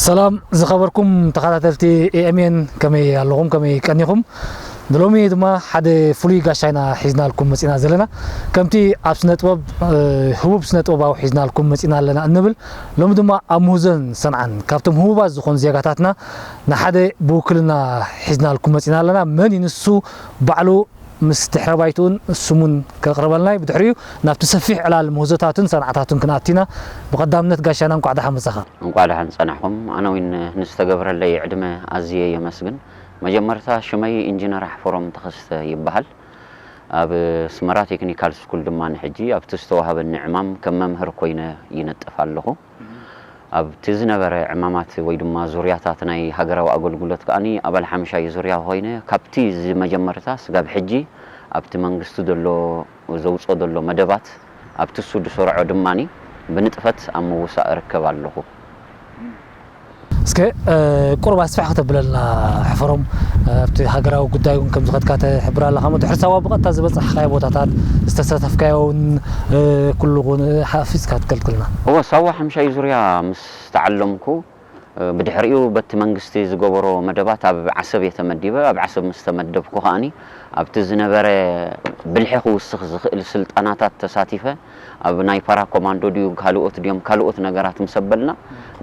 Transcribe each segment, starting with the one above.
ሰላም ዝኸበርኩም ተኸታተልቲ ኤ ኤም ኤን፣ ከመይ ኣለኹም? ከመይ ቀኒኹም? ንሎሚ ድማ ሓደ ፍሉይ ጋሻ ኢና ሒዝናልኩም መጺና ዘለና። ከምቲ ኣብ ስነ ጥበብ፣ እ፣ ህቡብ ስነ ጥበባዊ ሒዝናልኩም መጺና ኣለና እንብል፣ ሎሚ ድማ ኣብ ምህዞን ሰንዓን ካብቶም ህቡባት ዝኾኑ ዜጋታትና ንሓደ ብውክልና ሒዝናልኩም መጺና ኣለና። መን እዩ ንሱ? ባዕሉ ምስ ድሕረ ባይትኡን ስሙን ከቕርበልና እዩ። ብድሕሪኡ ናብቲ ሰፊሕ ዕላል ምህዞታቱን ሰንዓታቱን ክንኣቱ ኢና። ብቐዳምነት ጋሻና እንቋዕ ደሓን መጻኻ። እንቋዕ ደሓን ጸናሕኩም። ኣነ እውን ንዝተገብረለይ ዕድመ ኣዝየ የመስግን። መጀመርታ ሽመይ ኢንጂነር ኣሕፈሮም ተኸስተ ይበሃል። ኣብ ኣስመራ ቴክኒካል ስኩል ድማ ንሕጂ ኣብቲ ዝተዋህበኒ ዕማም ከም መምህር ኮይነ ይነጥፍ ኣለኹ። ኣብቲ ዝነበረ ዕማማት ወይ ድማ ዙርያታት ናይ ሃገራዊ ኣገልግሎት ከኣኒ ኣባል ሓምሻይ ዙርያ ኮይነ፣ ካብቲ ዝመጀመርታ ስጋብ ሕጂ ኣብቲ መንግስቲ ዘሎ ዘውፅኦ ዘሎ መደባት፣ ኣብቲ እሱ ዝሰርዖ ድማኒ ብንጥፈት ኣብ ምውሳእ እርከብ ኣለኹ። እስከ፣ እ፣ ቁሩብ ኣስፍሕ ከተብለልና ሕፈሮም፣ እ፣ ኣብቲ ሃገራዊ ጉዳይ እውን ከም ዝኸድካ ትሕብር ኣለኻ እሞ፣ ድሕሪ ሳዋ ብቐጥታ ዝበጻሕካዮ ቦታታት፣ ዝተሳተፍካዮ እውን፣ እ፣ ኩሉ እውን ሓፊስካ ትገልጽልና። እወ፣ ሳዋ ሓምሻይ ዙርያ ምስ ተዓለምኩ፣ እ፣ ብድሕሪኡ በቲ መንግስቲ ዝገበሮ መደባት ኣብ ዓሰብ እየ ተመዲበ። ኣብ ዓሰብ ምስ ተመደብኩ ከኣኒ፣ ኣብቲ ዝነበረ ብልሒ ክውስኽ ዝኽእል ስልጠናታት ተሳቲፈ። ኣብ ናይ ፓራ ኮማንዶ ድዩ ካልኦት ድዮም ካልኦት ነገራት ምስ ኣበልና፣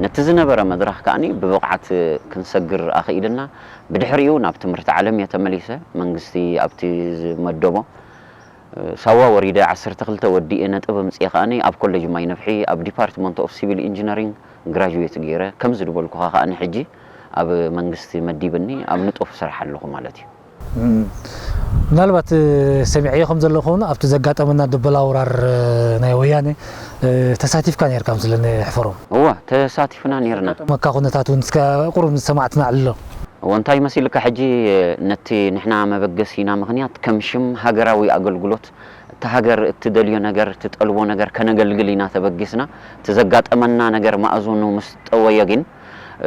ነቲ ዝነበረ መድረኽ ከኣኒ ብብቕዓት ክንሰግር ኣኽኢልና። ብድሕሪኡ ናብ ትምህርቲ ዓለም እየ ተመሊሰ። መንግስቲ ኣብቲ ዝመደቦ ሳዋ ወሪደ ዓሰርተ ክልተ ወዲኤ ነጥብ ኣምፅኤ ከኣኒ ኣብ ኮሌጅ ማይ ነፍሒ ኣብ ዲፓርትመንት ኦፍ ሲቪል ኢንጂነሪንግ ግራጁዌት ገይረ። ከምዚ ዝበልኩኻ ከኣኒ ሕጂ ኣብ መንግስቲ መዲብኒ ኣብ ንጡፍ ስራሕ ኣለኹ ማለት እዩ። እም፣ ምናልባት፣ እ፣ ሰሚዐዮ ከም ዘለኹ እውን ኣብቲ ዘጋጠመና ደበላ ወራር፣ እ፣ ናይ ወያኔ፣ እ፣ ተሳቲፍካ ነይርካ ምስለኒ ሕፈሮም። እወ፣ ተሳቲፍና ነይርና። ዘጋጠመካ ኩነታት እውን እስከ ቁሩብ ንሰማዕትና ኣዕልሎ። እወ፣ እንታይ መሲልካ ሕጂ፣ ነቲ ንሕና መበገሲና ምኽንያት ከም ሽም ሃገራዊ ኣገልግሎት፣ እታ ሃገር እትደልዮ ነገር፣ እትጠልቦ ነገር ከነገልግል ኢና ተበጊስና። እቲ ዘጋጠመና ነገር መኣዝኑ ምስ ጠወየ ግን፣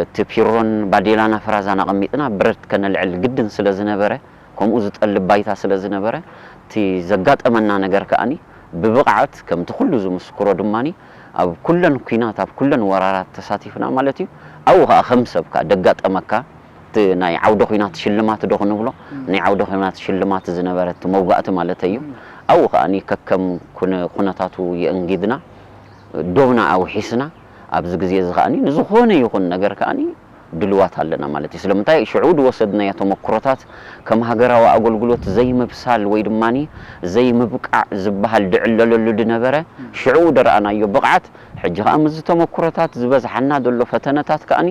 እቲ ፒሮን ባዴላና ፍራዛን ኣቐሚጥና ብረት ከነልዕል ግድን ስለ ዝነበረ፣ ከምኡ ዝጠልብ ባይታ ስለ ዝነበረ፣ እቲ ዘጋጠመና ነገር ከኣኒ ብብቕዓት፣ ከምቲ ኩሉ ዝምስክሮ ድማኒ፣ ኣብ ኩለን ኲናት፣ ኣብ ኩለን ወራራት ተሳቲፍና ማለት እዩ። ኣብኡ ኸኣ ከም ሰብ ከኣ ደጋጠመካ፣ እቲ ናይ ዓውደ ኲናት ሽልማት ዶ ክንብሎ፣ እም። ናይ ዓውደ ኲናት ሽልማት ዝነበረ እቲ መውጋእቲ ማለተይ እዩ። እም። ኣብኡ ከኣኒ ከከም ኩነ-፣ ኩነታቱ የእንጊድና፣ ዶብና ኣውሒስና፣ ኣብዚ ግዜ እዚ ከኣኒ ንዝኾነ ይኹን ነገር ከኣኒ ድልዋት ኣለና ማለት እዩ። ስለምንታይ ሽዑ ዝወሰድናዮ ተመክሮታት ከም ሃገራዊ ኣገልግሎት ዘይምብሳል ወይ ድማኒ ዘይምብቃዕ ዝበሃል ዝዕለለሉ ዝነበረ፣ ሽዑ ዝረኣናዮ ብቕዓት፣ ሕጂ ከኣ ምስዚ ተመክሮታት ዝበዝሓና ዘሎ ፈተነታት ከኣኒ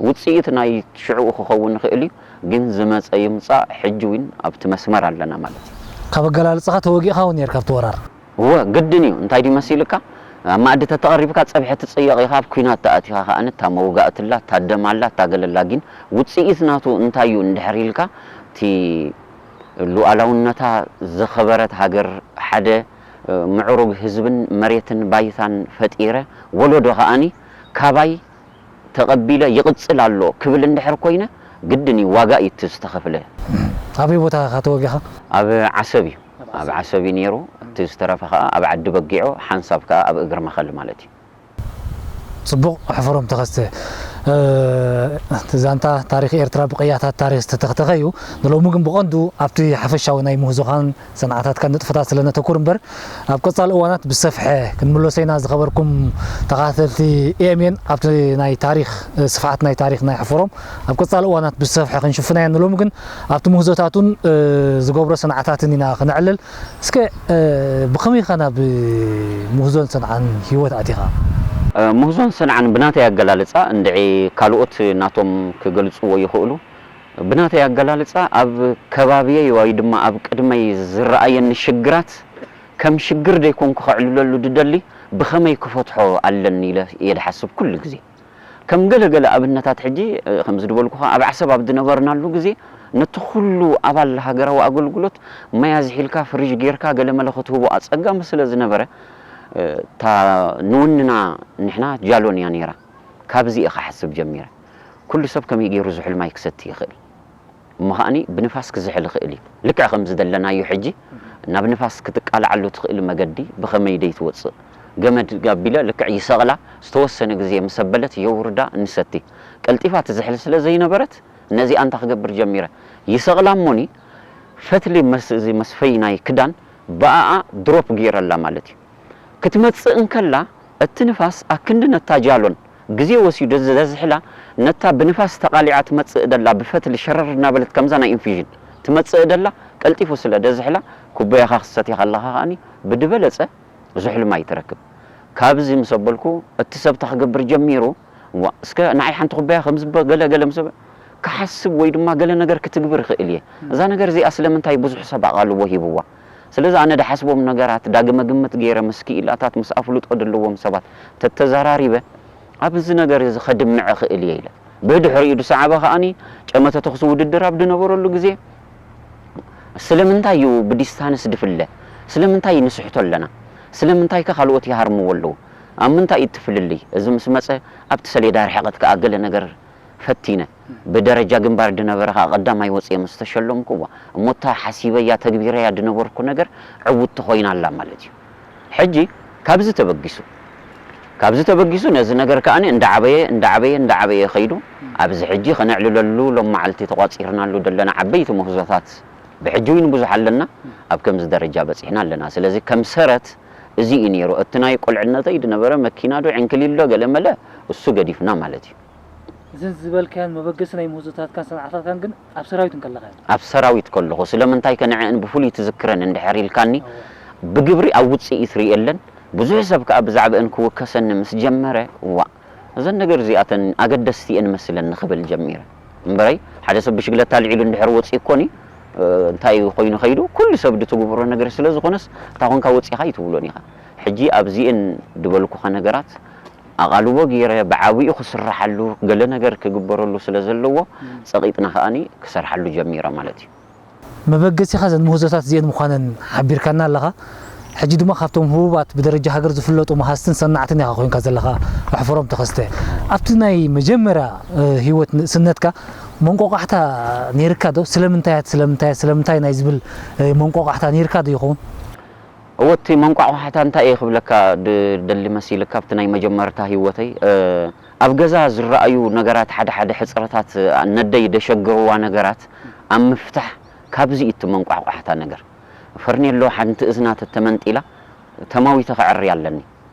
ውጽኢት ናይ ሽዑኡ ክኸውን ይኽእል እዩ፣ ግን ዝመጸ ይምጻእ ሕጂ እውን ኣብቲ መስመር ኣለና ማለት እዩ። ካብ ኣገላልጻኻ ተወጊእኻ እውን ነይርካ ኣብቲ ወራር? እወ፣ ግድን እዩ። እንታይ ድዩ መሲልካ? ኣብ ማኣዲ ተተቐሪብካ ጸብሒ ትጽየቕ ኢኻ፣ ኣብ ኲናት ተኣቲኻ ከኣ እታ መውጋእቲ ኣላ፣ እታ ደም ኣላ፣ እታ ገለ ኣላ። ግን ውጽኢት ናቱ እንታይ እዩ እንድሕር ኢልካ፣ እቲ ሉኣላውነታ ዘኸበረት ሃገር፣ ሓደ፣ እ፣ ምዕሩግ ህዝብን መሬትን ባይታን ፈጢረ፣ ወለዶ ከኣኒ ካባይ ተቐቢለ ይቕጽል ኣሎ ክብል እንድሕር ኮይነ፣ ግድን እዩ፣ ዋጋ እዩ እቲ ዝተኸፍለ። ኣበይ ቦታ ኢኻ ተወጊኻ? ኣብ ዓሰብ እዩ። ኣብ ዓሰብ እዩ ነይሩ። እቲ ዝተረፈ ኸኣ ኣብ ዓዲ በጊዖ፣ ሓንሳብ ከኣ ኣብ እግሪ መኸል ማለት እዩ። ጽቡቕ፣ ሕፈሮም ተኸስተ። እ፣ እቲ ዛንታ ታሪኽ ኤርትራ ብቕያታት ታሪኽ ዝተተኽተኸ እዩ። ንሎሚ ግን ብቐንዱ ኣብቲ ሓፈሻዊ ናይ ምህዞኻን ሰንዓታትካን ንጥፈታት ስለ ነተኩር እምበር፣ ኣብ ቀጻሊ እዋናት ብሰፍሐ ክንምለሶ ኢና። ዝኸበርኩም ተኸታተልቲ ኤ ኤም ኤን፣ ኣብቲ ናይ ታሪኽ፣ እ፣ ስፍሓት ናይ ታሪኽ ናይ ሕፈሮም ኣብ ቀጻሊ እዋናት ብሰፍሐ ክንሽፍና ኢና። ንሎሚ ግን ኣብቲ ምህዞታቱን፣ እ፣ ዝገብሮ ሰንዓታትን ኢና ክነዕልል። እስከ፣ እ፣ ብኸመይ ኢኻ ናብ ምህዞን ሰንዓን ህይወት ኣቲኻ? እ፣ ምህዞን ሰንዓን ብናተይ ኣገላልጻ፣ እንድዒ ካልኦት ናቶም ክገልጽዎ ይኽእሉ፣ ብናተይ ኣገላልጻ ኣብ ከባብየይ ወይ ድማ ኣብ ቅድመይ ዝረኣየኒ ሽግራት ከም ሽግር ደይኮንኩ ከዕልለሉ ዝደሊ፣ ብኸመይ ክፈትሖ ኣለኒ ኢለ እየ ዝሓስብ ኩሉ ግዜ። ከም ገለ ገለ ኣብነታት ሕጂ፣ እ፣ ከምዚ ዝበልኩኻ ኣብ ዓሰብ ኣብ ዝነበርናሉ ግዜ ነቲ ኩሉ ኣባል ሃገራዊ ኣገልግሎት ማይ ኣዝሒልካ ፍሪጅ ጌርካ ገለ መለ ክትህቦ ኣጸጋሚ ስለ ዝነበረ፣ እ፣ እታ ንውንና ንሕና ጃሎን እያ ነይራ። ካብዚ እየ ክሓስብ ጀሚረ። ኩሉ ሰብ ከመይ ገይሩ ዝሑል ማይ ክሰቲ ይኽእል? እሞ ከኣኒ ብንፋስ ክዝሕል ይኽእል እዩ። ልክዕ ከም ዝደለናዮ ሕጂ ናብ ንፋስ ክትቃልዓሉ ትኽእል መገዲ ብኸመይ ደይ ትወጽእ? ገመድ ጋቢለ ልክዕ ይሰቕላ፣ ዝተወሰነ ግዜ ምስ ኣበለት የውርዳ፣ ንሰቲ። ቀልጢፋ ትዝሕል ስለ ዘይነበረት፣ ነዚኣ እንታይ ክገብር ጀሚረ? ይሰቕላ እሞኒ፣ ፈትሊ መስ-፣ እዚ መስፈይ ናይ ክዳን ብኣኣ ድሮፕ ገይረላ ማለት እዩ። ክትመጽእ እንከላ፣ እቲ ንፋስ ኣክንዲ ነታ ጃሎን ግዜ ወሲዱ ዘዝሕላ፣ ነታ ብንፋስ ተቓሊዓ ትመጽእ ደላ ብፈትሊ ሸረር እናበለት ከምዛ ናይ ኢንፊዥን ትመጽእ ደላ፣ ቀልጢፉ ስለ ደዝሕላ፣ ኩባያኻ ክትሰትያ ከለኻ ከኣኒ ብድበለጸ ዝሑል ማይ ትረክብ። ካብዚ ምስ ኣበልኩ፣ እቲ ሰብ እንታይ ክገብር ጀሚሩ፣ ዋ፣ እስከ ንዓይ ሓንቲ ኩባያ ከም ዝበ-፣ ገለ ገለ ምስ በ-፣ ክሓስብ ወይ ድማ ገለ ነገር ክትግብር ይኽእል እየ። እዛ ነገር እዚኣ ስለምንታይ ብዙሕ ሰብ ኣቓልቦ ሂብዋ? ስለዚ ኣነ ድሓስቦም ነገራት ዳግመ ግምት ገይረ ምስ ክኢላታት፣ ምስ ኣፍልጦ ዘለዎም ሰባት ተተዘራሪበ፣ ኣብዚ ነገር እዚ ከድምዕ እኽእል እየ ኢለ። ብድሕሪኡ ዝሰዓበ ከኣኒ ጨመተ ተኹሲ ውድድር ኣብ ዝነበረሉ ግዜ፣ ስለምንታይ እዩ ብዲስታንስ ድፍለ? ስለምንታይ ንስሕቶ ኣለና? ስለምንታይ ከ ካልኦት ይሃርምዎ ኣለዉ? ኣብ ምንታይ እዩ እቲ ፍልልይ? እዚ ምስ መጸ፣ ኣብቲ ሰሌዳ ርሕቐት ከኣ ገለ ነገር ፈቲነ። ብደረጃ ግንባር ዝነበረ ከኣ ቀዳማይ ወጽየ ምስ ተሸለምኩ፣ እሞ እታ ሓሲበያ ተግቢረያ ዝነበርኩ ነገር ዕውትቲ ኮይና ኣላ ማለት እዩ። ሕጂ ካብዚ ተበጊሱ፣ ካብዚ ተበጊሱ ነዚ ነገር ከኣ እንዳዓበየ፣ እንዳዓበየ፣ እንዳዓበየ ከይዱ፣ ኣብዚ ሕጂ ከነዕልለሉ ሎም መዓልቲ ተቋጺርናሉ ዘለና ዓበይቲ ምህዞታት ብሕጂ እውን ብዙሕ ኣለና፣ ኣብ ከምዚ ደረጃ በጺሕና ኣለና። ስለዚ ከም ሰረት እዚ እዩ ነይሩ። እቲ ናይ ቁልዕነተይ ዝነበረ መኪና ዶ ዕንክሊል ዶ ገለ መለ እሱ ገዲፍና ማለት እዩ። እዘን ዝበልካያን መበገሲ ናይ ምህዞታትካን ሰንዓታትካን ግን ኣብ ሰራዊት እንከለኻ እየን? ኣብ ሰራዊት ከለኹ፣ ስለምንታይ ከ ንዐን ብፍሉይ ትዝክረን እንድሕር ኢልካኒ፣ እወ። ብግብሪ ኣብ ውጽኢት ርእየለን፣ ብዙሕ ሰብ ከኣ ብዛዕባአን ክውከሰኒ ምስ ጀመረ፣ እዋእ፣ እዘን ነገር እዚኣተን ኣገደስቲ እየን መስለኒ ክብል ጀሚረ። እምበረይ፣ ሓደ ሰብ ብሽግለታ ኣልዒሉ እንድሕር ወጺኡ እኮኒ፣ እ፣ እንታይ ኮይኑ ከይዱ፣ ኩሉ ሰብ ድትግብሮ ነገር ስለ ዝኾነስ፣ እንታ ኾንካ ወጺኻ ኣይትብሎን ኢኻ። ሕጂ ኣብዚኤን ድበልኩኻ ነገራት ኣቓልቦ ገይረ፣ ብዓቢኡ ክስርሓሉ፣ ገለ ነገር ክግበረሉ ስለ ዘለዎ፣ ጸቒጥና ከኣኒ ክሰርሓሉ ጀሚረ ማለት እዩ። መበገሲኻ እዘን ምህዞታት እዚኤን ምዃነን ሓቢርካና ኣለኻ። ሕጂ ድማ ካብቶም ህቡባት ብደረጃ ሃገር ዝፍለጡ መሃዝትን ሰናዕትን ኢኻ ኮይንካ ዘለኻ፣ ኣሕፈሮም ተኸስተ። ኣብቲ ናይ መጀመርያ፣ እ፣ ህይወት ንእስነትካ መንቆቋሕታ ነይርካ ዶ? ስለምንታይ፣ ስለምንታይ፣ ስለምንታይ ናይ ዝብል፣ እ፣ መንቆቋሕታ ነይርካ ዶ ይኸውን? እወ፣ እቲ መንቋቋሕታ እንታይ እየ ክብለካ ድ-፣ ደሊ መሲልካ፣ ኣብቲ ናይ መጀመርታ ህይወተይ፣ እ፣ ኣብ ገዛ ዝረኣዩ ነገራት፣ ሓደ ሓደ ሕጽረታት፣ ነደይ ደሸገርዋ ነገራት ኣብ ምፍታሕ፣ ካብዚ እዩ እቲ መንቋቋሕታ ነገር። ፈርኔሎ ሓንቲ እዝና ተተመንጢላ፣ ተማዊተ ከዕሪ ኣለኒ።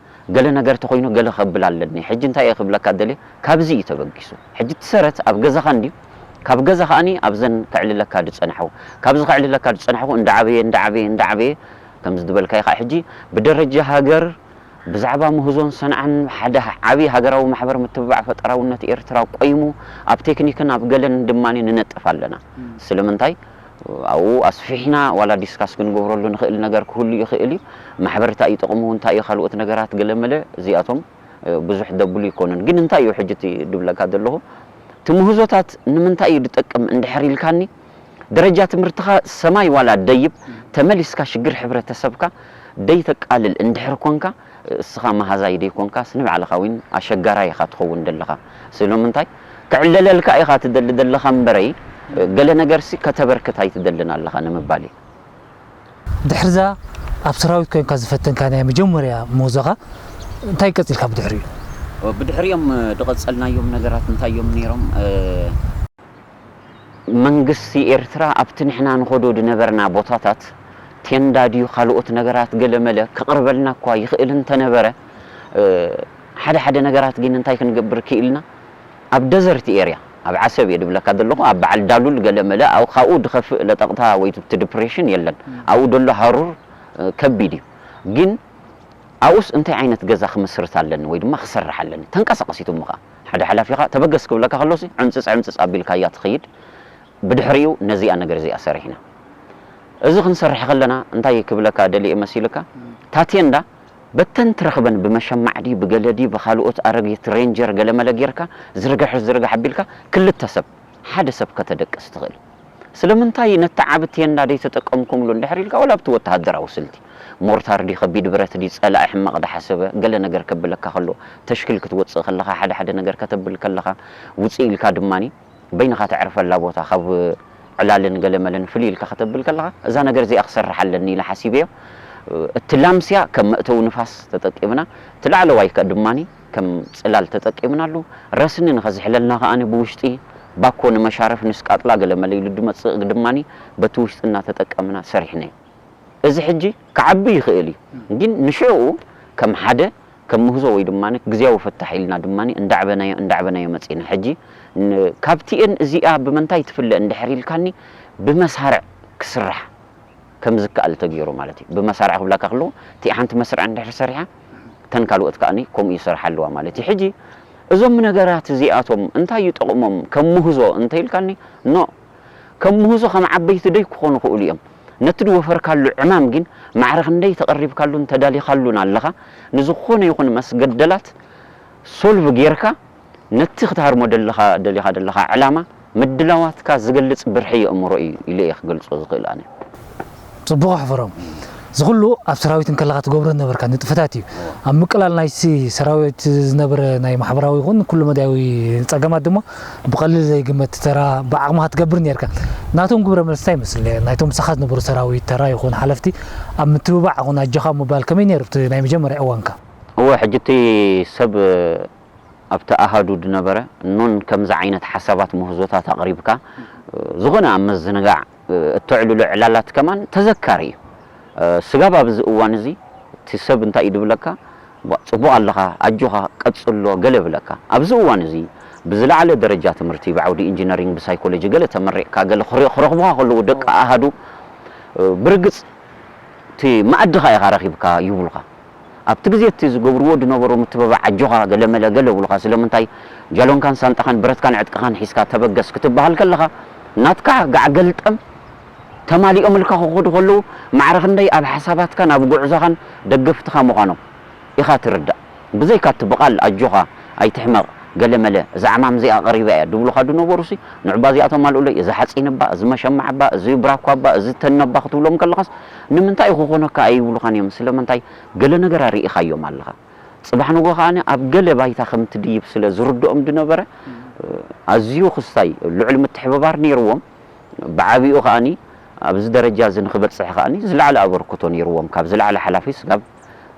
ገለ ነገር ተኾይኑ ገለ ከብል ኣለኒ። ሕጂ እንታይ እየ ክብለካ ደልየ? ካብዚ እዩ ተበጊሱ። ሕጂ እቲ ሰረት ኣብ ገዛኻ እንድዩ። ካብ ገዛ ከኣኒ ኣብዘን ከዕልለካ ዝጸናሕኹ። ካብዚ ከዕልለካ ዝጸናሕኹ እንዳዓበየ፣ እንዳዓበየ፣ እንዳዓበየ፣ ከምዚ ዝበልካዮ ከኣ ሕጂ ብደረጃ ሃገር ብዛዕባ ምህዞን ሰንዓን ሓደ ዓቢ ሃገራዊ ማሕበር ምትብባዕ ፈጠራውነት ኤርትራ ቆይሙ ኣብ ቴክኒክን ኣብ ገለን ድማ ንነጥፍ ኣለና። እም። ስለምንታይ? ኣብኡ ኣስፊሕና ዋላ ዲስካስ ክንገብረሉ ንኽእል ነገር ክህሉ ይኽእል እዩ። ማሕበር እንታይ እዩ ጥቕሙ፣ እንታይ እዩ ካልኦት ነገራት ገለ መለ እዚኣቶም፣ እ፣ ብዙሕ ደብሉ ኣይኮኑን። ግን እንታይ እዩ ሕጂ እቲ ድብለካ ዘለኹ፣ እቲ ምህዞታት ንምንታይ እዩ ዝጠቅም እንድሕር ኢልካኒ፣ ደረጃ ትምህርትኻ ሰማይ ዋላ ደይብ፣ ተመሊስካ ሽግር ሕብረተሰብካ ደይተቃልል እንድሕር ኮንካ፣ እስኻ መሃዛይ ደይኮንካስ ንባዕልኻ እውን ኣሸጋራይ ኢኻ ትኸውን ዘለኻ። ስለምንታይ? ክዕለለልካ ኢኻ ትደሊ ዘለኻ እምበረይ፣ ገለ ነገርሲ ከተበርክት ኣይትደልን ኣለኻ ንምባል እዩ። ድሕርዛ ኣብ ሰራዊት ኮንካ ዝፈተንካ ናይ መጀመርያ ምህዞኻ እንታይ ቀጺልካ ብድሕሪኡ? ብድሕሪኦም፣ እ፣ ዝቐጸልናዮም ነገራት እንታይ እዮም ነይሮም? እ፣ መንግስቲ ኤርትራ ኣብቲ ንሕና ንኸዶ ዝነበርና ቦታታት ቴንዳ ድዩ ካልኦት ነገራት ገለ መለ ክቕርበልና እኳ ይኽእል እንተነበረ፣ እ፣ ሓደ ሓደ ነገራት ግን እንታይ ክንገብር ክኢልና፣ ኣብ ደዘርት ኤርያ፣ ኣብ ዓሰብ እየ ድብለካ ዘለኹ፣ ኣብ በዓል ዳሉል ገለ መለ፣ ኣብ፣ ካብኡ ድኸፍእ ለጠቕታ ወይ እቲ ዲፕሬሽን የለን። እም። ኣብኡ ደሎ ሃሩር፣ እ፣ ከቢድ እዩ። ግን ኣብኡስ እንታይ ዓይነት ገዛ ክምስርት ኣለኒ ወይ ድማ ክሰርሕ ኣለኒ? ተንቀሳቐሲቱ እሞ ኸዓ፣ ሓደ ሓላፊኻ ተበገስ ክብለካ ከሎሲ፣ ዕምጽጽ ዕምጽጽ ኣቢልካያ ትኸይድ። ብድሕሪኡ ነዚኣ ነገር እዚኣ ሰሪሕና። እዚ ክንሰርሕ ከለና እንታይ ክብለካ ደሊየ መሲልካ? እም። እታ ቴንዳ በተን ትረኽበን ብመሸማዕ ድዩ፣ ብገለ ድዩ፣ ብኻልኦት ኣረጊት ሬንጀር ገለ መለ ጌርካ ዝርግሕ ዝርግሕ ኣቢልካ ክልተ ሰብ፣ ሓደ ሰብ ከተደቅስ ትኽእል። ስለምንታይ ነቲ ዓቢ ቴንዳ ዘይተጠቀምኩምሉ እንድሕር ኢልካ፣ ዋላ ኣብቲ ወተሃደራዊ ስልቲ፣ ሞርታር ድዩ፣ ከቢድ ብረት ድዩ፣ ጸላኢ ሕማቕ ድሓሰበ፣ ገለ ነገር ከብለካ ከሎ፣ ተሽክል ክትወጽእ ከለኻ፣ ሓደ ሓደ ነገር ከተብል ከለኻ፣ ውጽእ ኢልካ ድማኒ፣ በይንኻ ተዕርፈላ ቦታ፣ ካብ ዕላልን ገለመለን ፍልይ ኢልካ ከተብል ከለኻ፣ እዛ ነገር እዚኣ ክሰርሕ ኣለኒ ኢለ ሓሲበዮ። እቲ ላምስያ ከም መእተዊ ንፋስ ተጠቂምና፣ እቲ ላዕለዋይ ከ ድማኒ ከም ጽላል ተጠቂምናሉ። ረስኒ ንኸዝሕለልና ከኣ ብውሽጢ ባኮ ንመሻረፍ ንስቃጥላ ገለ መለ ኢሉ ድመጽእ ድማኒ በቲ ውሽጢ እናተጠቀምና ሰሪሕናዮ። እዚ ሕጂ ክዓቢ ይኽእል እዩ፣ ግን ንሽዑ ከም ሓደ ከም ምህዞ ወይ ድማ ግዝያዊ ፍታሕ ኢልና ድማ እንዳዕበናዮ እንዳዕበናዮ መጺና። ሕጂ ን-፣ ካብ ቲኤን እዚኣ ብምንታይ ትፍለ እንድሕር ኢልካኒ፣ ብመሳርዕ ክስራሕ ከም ዝከኣል ተገይሩ ማለት እዩ። ብመሳርዕ ክብለካ ከለዉ፣ እቲኣ ሓንቲ መስርዕ እንድሕር ሰሪሓ፣ እተን ካልኦት ከኣኒ ከምኡ ይሰርሓ ኣለዋ ማለት እዩ። ሕጂ እዞም ነገራት እዚኣቶም እንታይ እዩ ጥቕሞም ከም ምህዞ እንተ ኢልካኒ፣ ኖ፣ ከም ምህዞ ከም ዓበይቲ ደይ ክኾኑ ይኽእሉ እዮም። ነቲ ዝወፈርካሉ ዕማም ግን ማዕረ ክንደይ ተቐሪብካሉን ተዳሊኻሉን ኣለኻ፣ ንዝኾነ ይኹን መስገደላት ሶልቭ ጌርካ፣ ነቲ ክትሃርሞ ደለኻ፣ ደሊኻ ደለኻ ዕላማ ምድላዋትካ ዝገልጽ ብርሒ የእምሮ እዩ ኢለ እየ ክገልጾ ዝኽእል ኣነ። ጽቡቕ ኣሕፈሮም። እዚ ኩሉ ኣብ ሰራዊት እንከለኻ ትገብሮ ዝነበርካ ንጥፈታት እዩ። ኣብ ምቅላል ናይሲ ሰራዊት ዝነበረ ናይ ማሕበራዊ ይኹን ኩሉ መዳያዊ ጸገማት ድማ ብቐሊል ዘይግመት ተራ ብዓቕምኻ ትገብር ኔርካ። ናቶም ግብረ መልሲ እንታይ ይመስል? ናይቶም ምሳኻ ዝነበሩ ሰራዊት ተራ ይኹን ሓለፍቲ ኣብ ምትብባዕ ይኹን ኣጆኻ ምባል ከመይ ኔሩ ኣብቲ ናይ መጀመርያ እዋንካ? እወ፣ ሕጂ እቲ ሰብ ኣብቲ ኣሃዱ ዝነበረ ኖን ከምዚ ዓይነት ሓሳባት ምህዞታት ኣቕሪብካ፣ ዝኾነ ኣብ ምዝንጋዕ እተዕልሎ ዕላላት ከማን ተዘካሪ እዩ። ስጋብ ኣብዚ እዋን እዚ እቲ ሰብ እንታይ እዩ ዝብለካ? "ዋ፣ ጽቡቕ ኣለኻ፣ ኣጆኻ፣ ቀጽሎ" ገለ ይብለካ። ኣብዚ እዋን እዚ ብዝለዓለ ደረጃ ትምህርቲ ብዓውዲ ኢንጂነሪንግ ብሳይኮሎጂ ገለ ተመሪቕካ ገለ ክረ-፣ ክረኽቡኻ ከለዉ ደቂ ኣሃዱ ብርግጽ እቲ መኣድኻ ኢኻ ረኺብካ ይብሉኻ። ኣብቲ ግዜ እቲ ዝገብርዎ ዝነበሩ ምትብባዕ ኣጆኻ ገለ መለ ገለ ይብሉኻ። ስለምንታይ ጃሎንካን ሳንጣኻን ብረትካን ዕጥቅኻን ሒዝካ ተበገስ ክትበሃል ከለኻ ናትካ ጋዕ ገልጠም ተማሊኦምልካ ክኸዱ ከለዉ ማዕረ ክንደይ ኣብ ሓሳባትካን ኣብ ጉዕዞኻን ደገፍትኻ ምዃኖም ኢኻ ትርዳእ። ብዘይካ እቲ ብቓል ኣጆኻ ኣይትሕመቕ ገለ መለ እዛ ዕማም እዚኣ ቀሪባ እያ ድብሉኻ ዝነበሩሲ ንዑባ እዚኣ ተማልኡለይ፣ እዛ ሓፂን እባ፣ እዚ መሸማዕ እባ፣ እዚ ብራኳ እባ፣ እዚ ተነ እባ ክትብሎም ከለኻስ ንምንታይ ክኾነካ ኣይብሉኻን እዮም። ስለምንታይ ገለ ነገር ኣርኢኻዮም ኣለኻ። ጽባሕ ንጎ ከኣ ኣብ ገለ ባይታ ከም ትድይብ ስለ ዝርድኦም ዝነበረ ኣዝዩ ክስታይ ልዑል ምትሕብባር ነይርዎም። ብዓቢኡ ከኣኒ ኣብዚ ደረጃ እዚ ንኽበጽሕ ከኣኒ ዝለዓለ ኣበርክቶ ነይርዎም። ካብ ዝለዓለ ሓላፊ ስጋብ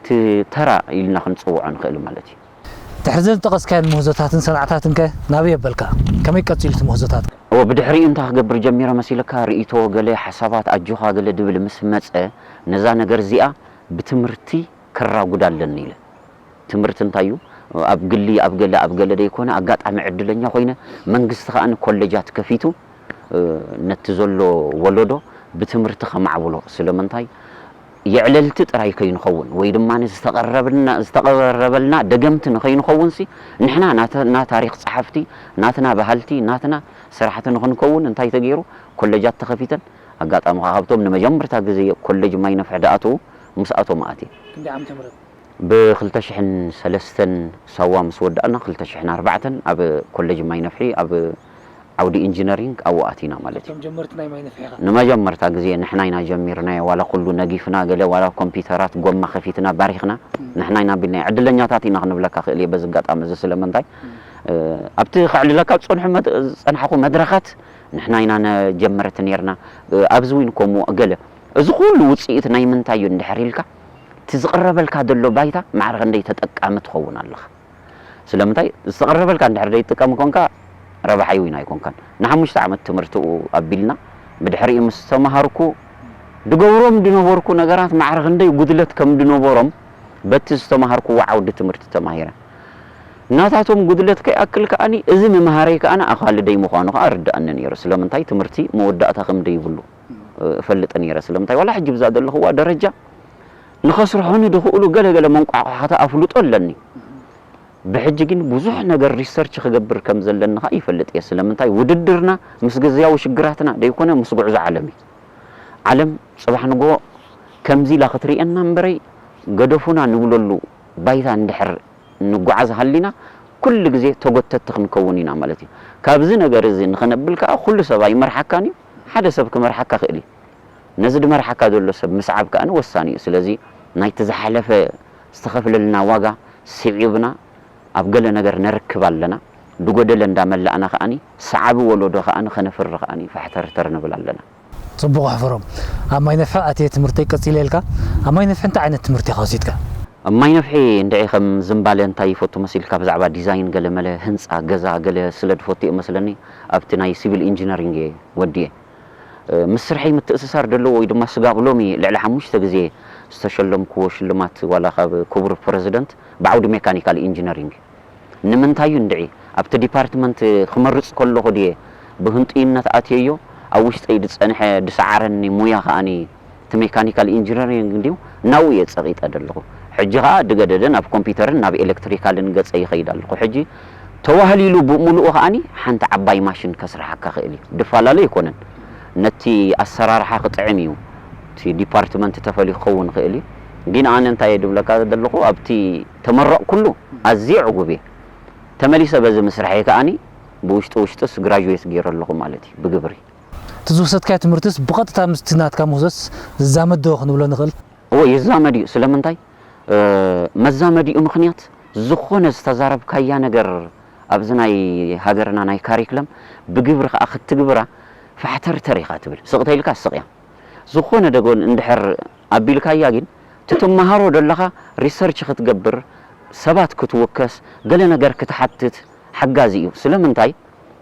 እቲ ተራ ኢልና ክንጽውዖ ንኽእል ማለት እዩ። ድሕሪ ዘን ዝጠቐስካየን ምህዞታትን ሰንዓታትን ከ ናበይ ኣበልካ? ከመይ ቀጺሉ እቲ ምህዞታትካ? እወ፣ ብድሕሪኡ እንታይ ክገብር ጀሚረ መሲለካ? ርእይቶ፣ ገለ ሓሳባት፣ ኣጆኻ ገለ ድብል ምስ መጸ፣ ነዛ ነገር እዚኣ ብትምህርቲ ከራጉዳ ኣለኒ ኢለ። ትምህርቲ እንታይ እዩ? ኣብ ግሊ፣ ኣብ ገለ፣ ኣብ ገለ ደይኮነ፣ ኣጋጣሚ ዕድለኛ ኮይነ፣ መንግስቲ ከኣ ኮሌጃት ከፊቱ፣ እ፣ ነቲ ዘሎ ወለዶ ብትምህርቲ ከማዕብሎ። ስለምንታይ? የዕለልቲ ጥራይ ከይንኸውን ወይ ድማ ዝተቐረብና-፣ ዝተቐረበልና ደገምቲ ንኸይንኸውንሲ፣ ንሕና ናተና ታሪኽ ጸሓፍቲ፣ ናትና በሃልቲ፣ ናትና ሰራሕቲ ንኽንከውን እንታይ ተገይሩ? ኮሌጃት ተኸፊተን። ኣጋጣሚ ከኣ ካብቶም ንመጀመርታ ግዜ ኮሌጅ ማይ ነፍሒ ዝኣተዉ ምስኣቶም ኣትየ። ክንደይ ዓመተ ምህረት? ብ ክልተ ሽሕን ሰለስተን ሳዋ ምስ ወዳእና፣ ክልተ ሽሕን ኣርባዕተን ኣብ ኮሌጅ ማይ ነፍሒ ኣብ ዓውዲ ኢንጂነሪንግ ኣብኡ ኣቲና ማለት እዩ። እቶም ጀመርቲ ናይ ማይ ነፍሒ ኢኻ? ንመጀመርታ ግዜ ንሕና ኢና ጀሚርናዮ። ዋላ ኩሉ ነጊፍና፣ ገለ ዋላ ኮምፒውተራት ጎማ ከፊትና ባሪኽና እም። ንሕና ኢና ኣቢልናዮ። ዕድለኛታት ኢና ክንብለካ ክእል እየ በዚ ኣጋጣሚ እዚ። ስለምንታይ? እም። እ፣ ኣብቲ ከዕልለካ ዝጸንሑ መድ-፣ ዝጸናሕኩ መድረኻት ንሕና ኢና ነጀመርቲ ኔርና። እ፣ ኣብዚ እውን ከምኡ ገለ። እዚ ኩሉ ውጽኢት ናይ ምንታይ እዩ እንድሕር ኢልካ፣ እቲ ዝቕረበልካ ዘሎ ባይታ ማዕረ ክንደይ ተጠቃሚ ትኸውን ኣለኻ። ስለምንታይ? ዝተቐረበልካ እንድሕር ዘይትጥቀም ኮንካ፣ ረብሓ እውን ኣይኮንካን። ንሓሙሽተ ዓመት ትምህርቲ ኣብኡ ኣቢልና፣ ብድሕሪኡ ምስ ተማሃርኩ፣ ድገብሮም ድነበርኩ ነገራት ማዕረ ክንደይ ጉድለት ከም ድነበሮም፣ በቲ ዝተማሃርኩዎ ዓውዲ ትምህርቲ ተማሂረ። ናታቶም ጉድለት ከይኣክል ከኣኒ፣ እዚ ምምሃረይ ከኣኒ ኣኻሊ ደይ ምዃኑ ከኣ ርድኣኒ ነይሩ። ስለምንታይ? ትምህርቲ መወዳእታ ከም ደይብሉ፣ እ፣ እፈልጥ ነይረ። ስለምንታይ? ዋላ ሕጂ ብዛ ዘለኽዋ ደረጃ ንኸስርሑኒ ድኽእሉ ገለ ገለ መንቋቋሖታ ኣፍልጦ ኣለኒ። ብሕጂ ግን ብዙሕ ነገር ሪሰርች ክገብር ከም ዘለኒ ከኣ ይፈልጥ እየ። ስለምንታይ? ውድድርና ምስ ግዝያዊ ሽግራትና ደይኮነ፣ ምስ ጉዕዞ ዓለም እዩ። ዓለም ጽባሕ ንግሆ ከምዚ ኢላ ክትርእየና እምበረይ፣ ገደፉና ንብለሉ ባይታ እንድሕር ንጓዓዝ ሃሊና፣ ኩሉ ግዜ ተጎተቲ ክንከውን ኢና ማለት እዩ። ካብዚ ነገር እዚ ንኸነብል ከኣ ኩሉ ሰብ ኣይመርሓካን እዩ። ሓደ ሰብ ክመርሓካ ክእል እዩ። ነዚ ድመርሓካ ዘሎ ሰብ ምስዓብ ከኣ ወሳኒ እዩ። ስለዚ ናይቲ ዝሓለፈ ዝተኸፍለልና ዋጋ ስዒብና ኣብ ገለ ነገር ነርክብ ኣለና። ድጎደለ እንዳመላእና ከኣ ሰዓቢ ወለዶ ከኣ ከነፍሪ ከኣ ፋሕተርተር ንብል ኣለና። ጽቡቕ ኣሕፈሮም። ኣብ ማይ ነፍሒ ኣትየ ትምህርተይ ቀጺለ ኢልካ፣ ኣብ ማይ ነፍሒ እንታይ ዓይነት ትምህርቲ ኢኻ ወሲድካ? ኣብ ማይ ነፍሒ እንድዒ ከም ዝምባለ እንታይ ይፈቱ መሲልካ ብዛዕባ ዲዛይን ገለመለ፣ ህንጻ ገዛ ገለ ስለ ዝፈቱ እየ መስለኒ ኣብቲ ናይ ሲቪል ኢንጂነሪንግ እየ ወዲኤ። እ፣ ምስ ስርሐይ ምትእስሳር ዘለዎ ወይ ድማ ስጋብ ሎሚ ልዕሊ ሓሙሽተ ግዜ ዝተሸለምክዎ ሽልማት ዋላ ካብ ክቡር ፕረዚደንት ብዓውዲ ሜካኒካል ኢንጂነሪንግ። ንምንታይ እዩ እንድዒ ኣብቲ ዲፓርትመንት ክመርጽ ከለኹ ድየ ብህንጡይነት ኣትየዮ? ኣብ ውሽጠይ ዝጸንሐ ዝሰዓረኒ ሙያ ከኣኒ እቲ ሜካኒካል ኢንጂነሪንግ እንድዩ፣ ናብኡ እየ ጸቒጠ ዘለኹ። ሕጂ ከኣ ድገደደ ናብ ኮምፒውተርን ናብ ኤሌክትሪካልን ገጸ ይኸይድ ኣለኹ። ሕጂ ተዋህሊሉ ብምሉኡ ከኣኒ ሓንቲ ዓባይ ማሽን ከስርሓካ ክእል እዩ። ድፈላለ ኣይኮነን። ነቲ ኣሰራርሓ ክጥዕም እዩ። እቲ ዲፓርትመንት ተፈልዩ ክኸውን ይኽእል እዩ። ግን ኣነ እንታይ እየ ድብለካ ዘለኹ፣ ኣብቲ ተመረቕኩሉ ኣዝየ ዕጉብ እየ። ተመሊሰ በዚ ምስርሐይ ከኣኒ ብውሽጢ ውሽጥስ ግራጁዌት ገይረ ኣለኹ ማለት እዩ ብግብሪ። እቲ ዝወሰድካዮ ትምህርትስ ብቐጥታ ምስቲ ናትካ ምህዞስ ዝዛመድ ዶ ክንብሎ ንኽእል? እወ፣ ይዛመድ እዩ። ስለምንታይ? እ፣ መዛመዲኡ ምኽንያት ዝኾነ ዝተዛረብካያ ነገር ኣብዚ ናይ ሃገርና ናይ ካሪክለም ብግብሪ ከኣ ክትግብራ ፋሕተርተር ኢኻ ትብል። ስቕ ተኢልካ ስቕ እያ። ዝኾነ ደጎል እንድሕር ኣቢልካያ ግን እቲ ትመሃሮ ደለኻ ሪሰርች ክትገብር፣ ሰባት ክትውከስ፣ ገለ ነገር ክትሓትት ሓጋዚ እዩ። ስለምንታይ?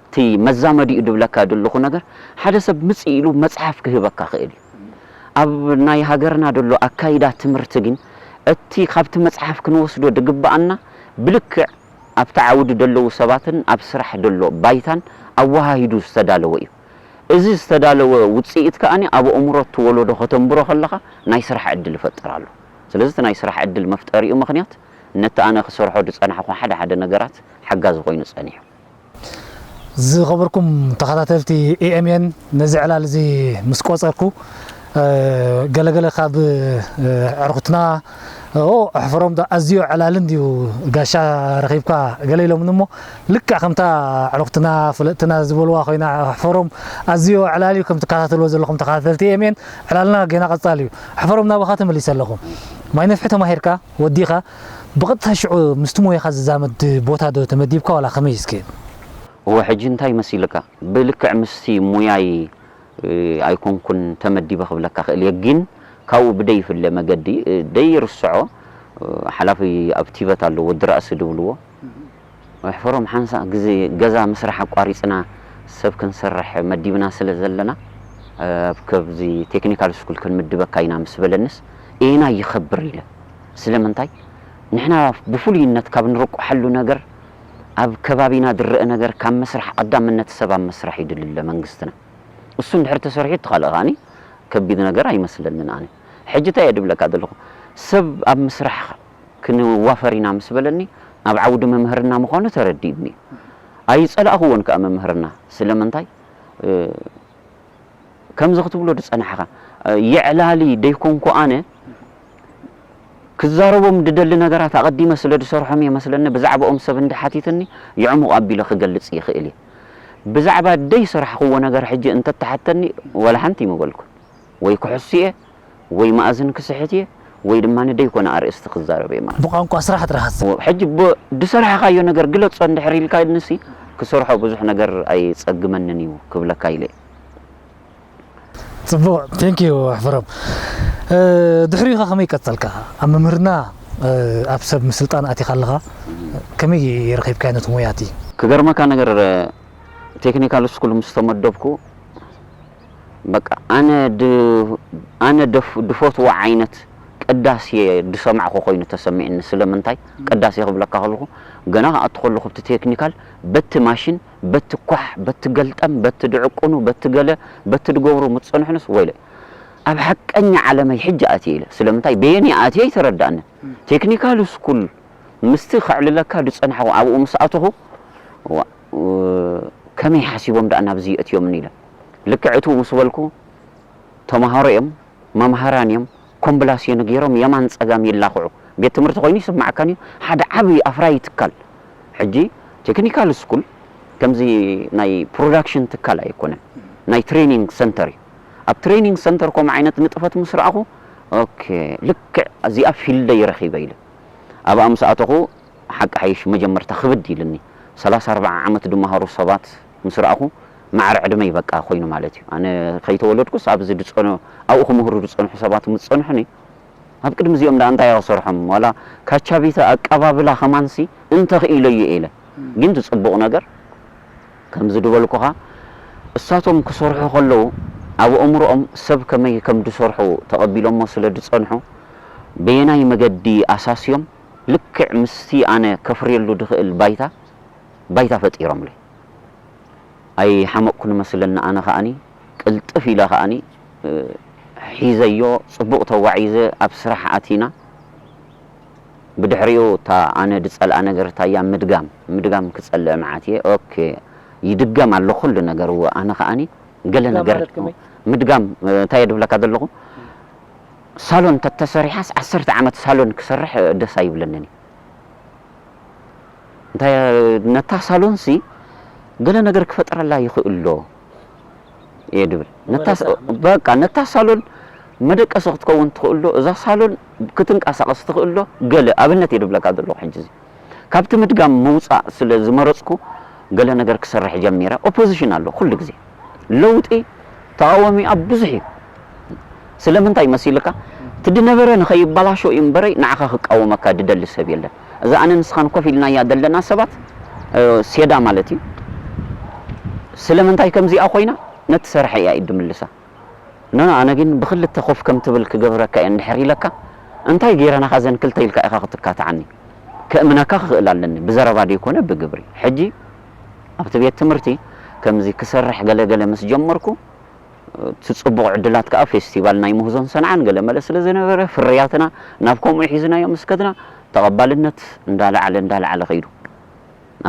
እቲ መዛመዲኡ ድብለካ ደለኹ ነገር፣ ሓደ ሰብ ምጽእ ኢሉ መጽሓፍ ክህበካ ክእል እዩ። ኣብ ናይ ሃገርና ደሎ ኣካይዳ ትምህርቲ ግን፣ እቲ ካብቲ መጽሓፍ ክንወስዶ ድግብኣና ብልክዕ ኣብቲ ዓውዲ ደለዉ ሰባትን ኣብ ስራሕ ደሎ ባይታን ኣወሃሂዱ ዝተዳለወ እዩ። እዚ ዝተዳለወ ውጽኢት ከኣኒ ኣብ ኣእምሮ እቲ ወለዶ ከተንብሮ ከለኻ ናይ ስራሕ ዕድል ይፈጥር ኣሎ። ስለዚ እቲ ናይ ስራሕ ዕድል መፍጠሪኡ ምኽንያት ነቲ ኣነ ክሰርሖ ዝጸናሕኩ ሓደ ሓደ ነገራት ሓጋዚ ኮይኑ ጸኒሑ። ዝኸበርኩም ተኸታተልቲ ኤ ኤም ኤን፣ ነዚ ዕላል እዚ ምስ ቆጸርኩ፣ እ፣ ገለገለ ካብ፣ እ፣ ኣዕሩኽትና፣ "ኦ፣ ኣሕፈሮም ዶ ኣዝዮ ዕላል እንድዩ ጋሻ ረኺብካ?" ገለ ኢሎምኒ እሞ፣ ልክዕ ከምታ ኣዕሩኽትና፣ ፍለጥትና ዝበልዋ ኮይና፣ ኣሕፈሮም ኣዝዮ ዕላል እዩ። ከም ትከታተልዎ ዘለኹም ተኸታተልቲ ኤ ኤም ኤን፣ ዕላልና ጌና ቀጻሊ እዩ። ኣሕፈሮም፣ ናባኻ ተመሊሰ ኣለኹ። ማይ ነፍሒ ተማሂርካ፣ ወዲኻ፣ ብቐጥታ ሽዑ ምስቲ ሞያኻ ዝዛመድ ቦታ ዶ ተመዲብካ ዋላ ከመይ እስኪ? እወ፣ ሕጂ እንታይ መሲልካ? ብልክዕ ምስቲ ሞያይ፣ እ፣ ኣይኮንኩን ተመዲበ ክብለካ ክእል እየ፣ ግን ካብኡ ብደይፍለ መገዲ፣ እ፣ ደይርስዖ፣ እ፣ ሓላፊ ኣብ ቲበት ኣሎ፣ ወዲ ራእሲ ድብልዎ። ኣሕፈሮም ሓንሳእ ግዜ ገዛ ምስራሕ ኣቋሪጽና ሰብ ክንሰርሕ መዲብና ስለ ዘለና፣ ኣብ ከብዚ ቴክኒካል ስኩል ክንምድበካ ኢና ምስ በለንስ፣ "ኤና ይኸብር" ኢለ። ስለምንታይ? ንሕና ብፍሉይነት ካብ ንርቋሓሉ ነገር፣ ኣብ ከባቢና ዝረአ ነገር ካብ መስርሕ ቀዳምነት ሰብ ኣብ መስርሕ እዩ ድልለ መንግስትና። እሱ እንድሕር ተሰሪሑ እቲ ካልእ ከኣኒ ከቢድ ነገር ኣይመስለንን ኣነ። ሕጂ እንታይ እየ ድብለካ ዘለኹ? ሰብ ኣብ ምስራሕ ክንዋፈር ኢና ምስ በለኒ፣ ኣብ ዓውዲ ምምህርና ምዃኑ ተረዲእኒ። ኣይጸላእኽዎን ከኣ ምምህርና። ስለምንታይ? እ፣ ከምዚ ክትብሎ ዝጸናሕኻ፣ እ፣ የዕላሊ ደይኮንኩ ኣነ፣ ክዛረቦም ድደሊ ነገራት ኣቐዲመ ስለ ዝሰርሖም እየ መስለኒ፣ ብዛዕባኦም ሰብ እንድሓቲትኒ፣ ይዕሙቕ ኣቢለ ክገልጽ ይኽእል እየ። ብዛዕባ ደይሰራሕኽዎ ነገር ሕጂ እንተተሓተኒ፣ ዋላ ሓንቲ ይምበልኩ። ወይ ክሕሱ እየ፣ ወይ መኣዝን ክስሕት እየ፣ ወይ ድማ ንደይኮነ ኣርእስቲ ክዛረብ እየ ማለት እዩ። ብቋንቋ ስራሕ ጥራሕ ሃስብ። ሕጂ ብ-፣ ዝሰራሕኻዮ ነገር ግለጾ እንድሕር ኢልካ ንሲ ክሰርሖ ብዙሕ ነገር ኣይጸግመንን እዩ ክብለካ ኢለ እየ። ጽቡቕ፣ ቴንክ ዩ ኣሕፈሮም። እ፣ ድሕሪኡ ኸ ከመይ ቀጸልካ? ኣብ ምምህርና፣ እ፣ ኣብ ሰብ ምስልጣን ኣቲኻ ኣለኻ፣ ከመይ ረኺብካዮ ነቲ ሞያ እቲ? ክገርመካ ነገር፣ ቴክኒካል ስኩል ምስ ተመደብኩ፣ በቃ ኣነ ድ-፣ ኣነ ደፍ-፣ ድፈትዎ ዓይነት ቅዳሴ ድሰማዕኩ ኮይኑ ተሰሚዕኒ። ስለምንታይ? ቅዳሴ ክብለካ ከለኹ፣ ገና ክኣቱ ከለኹ፣ ኣብቲ ቴክኒካል፣ በቲ ማሽን፣ በቲ ኳሕ፣ በቲ ገልጠም፣ በቲ ድዕቅኑ፣ በቲ ገለ፣ በቲ ድገብሩ ምስ ጸንሑንስ፣ ወይለ፣ ኣብ ሓቀኛ ዓለመይ ሕጂ ኣትየ ኢለ። ስለምንታይ? በየን እየ ኣትየ ኣይተረዳእንን። ቴክኒካል ስኩል ምስቲ ከዕልለካ ዝጸናሕኩ ኣብኡ ምስ ኣተኹ፣ ዋ-፣ ከመይ ሓሲቦም ደኣ ናብዚ የእትዮምኒ ኢለ። ልክዕ እቱ ምስ በልኩ፣ ተምሃሮ እዮም፣ መምሃራን እዮም፣ ኮምብላስዮን ገይሮም የማን ጸጋም ይላኽዑ። ቤት ትምህርቲ ኮይኑ ይስማዓካን እዩ፣ ሓደ ዓቢ ኣፍራዪ ትካል። ሕጂ ቴክኒካል ስኩል ከምዚ ናይ ፕሮዳክሽን ትካል ኣይኮነን፣ ናይ ትሬኒንግ ሰንተር እዩ። ኣብ ትሬኒንግ ሰንተር ከምኡ ዓይነት ንጥፈት ምስ ረኣኹ፣ ኦኬ፣ ልክዕ እዚኣ ፊልደይ ረኺበ ኢለ። ኣብኣ ምስ ኣተኹ፣ ሓቂ ሓይሽ መጀመርታ ክብድ ኢልኒ። ሰላሳ ኣርባዓ ዓመት ድመሃሩ ሰባት ምስ ረኣኹ፣ ማዕረ ዕድመይ በቃ ኮይኑ ማለት እዩ። ኣነ ከይተወለድኩስ ኣብዚ ዝጸኑ ኣብኡ ክምህሩ ዝጸንሑ ሰባት ምስ ጸንሑኒ ኣብ ቅድሚ እዚኦም ደኣ እንታይ ክሰርሖም ዋላ ካቻቢተ ኣቀባብላ ከማንሲ እንተኽኢለዮ ኢለ ግን ዝጽቡቕ ነገር ከምዚ ዝበልኩኻ እሳቶም ክሰርሑ ከለዉ ኣብ ኣእምሮኦም ሰብ ከመይ ከም ዝሰርሑ ተቐቢሎሞ ስለ ዝጸንሑ በየናይ መገዲ ኣሳስዮም ልክዕ ምስቲ ኣነ ከፍርየሉ ዝኽእል ባይታ ባይታ ፈጢሮምለይ። ኣይሓመቕኩን መስለኒ ኣነ ከኣኒ ቅልጥፍ ኢለ ከኣኒ ሒዘዮ ጽቡቕ ተዋዒዘ ኣብ ስራሕ ኣቲና ብድሕሪኡ እታ ኣነ ዝጸልኣ ነገር እታ እያ ምድጋም ምድጋም ክጸልእ መዓት እየ ኦኬ ይድገም ኣሎ ኩሉ ነገር እወ ኣነ ከኣኒ ገለ ነገር ምድጋም እንታይ እየ ድብለካ ዘለኹ ሳሎን ተተሰሪሓስ ዓሰርተ ዓመት ሳሎን ክሰርሕ ደስ ኣይብለንን እዩ እንታይ ነታ ሳሎንሲ ገለ ነገር ክፈጥረላ ይኽእሎ እየ ድብል በቃ ነታ ሳሎን መደቀሲ ክትከውን ትኽእሎ እዛ ሳሎን ክትንቀሳቐስ ትኽእሎ ገለ ኣብነት እየ ድብለካ ዘለኹ ሕጂ ካብቲ ምድጋም ምውፃእ ስለ ዝመረፅኩ ገለ ነገር ክሰርሕ ጀሚረ ኦፖዚሽን ኣሎ ኩሉ ግዜ ለውጢ ተቃዋሚ ኣብ ብዙሕ እዩ ስለምንታይ መሲልካ እቲ ድነበረ ንኸይበላሾ እዩ እምበረይ ንዓኻ ክቃወመካ ድደሊ ሰብ የለን እዛ ኣነ ንስኻን ኮፍ ኢልናያ ዘለና ሰባት ሴዳ ማለት እዩ ስለምንታይ ከምዚኣ ኮይና ነቲ ሰርሐ እያ ድምልሳ ኖኖ ኣነ ግን ብክልተ ኮፍ ከም ትብል ክገብረካ እየ እንድሕር ኢለካ እንታይ ገይረ ናኻ ዘን ክልተ ኢልካ ኢኻ ክትካትዓኒ ከእምነካ ክኽእል ኣለኒ ብዘረባ ደይኮነ ብግብሪ ሕጂ ኣብቲ ቤት ትምህርቲ ከምዚ ክሰርሕ ገለ ገለ ምስ ጀመርኩ እቲ ጽቡቕ ዕድላት ከኣ ፌስቲቫል ናይ ምህዞን ሰንዓን ገለ መለ ስለ ዝነበረ ፍርያትና ናብ ከምኡ ሒዝናዮ ምስ ከድና ተቐባልነት እንዳለዓለ እንዳለዓለ ከይዱ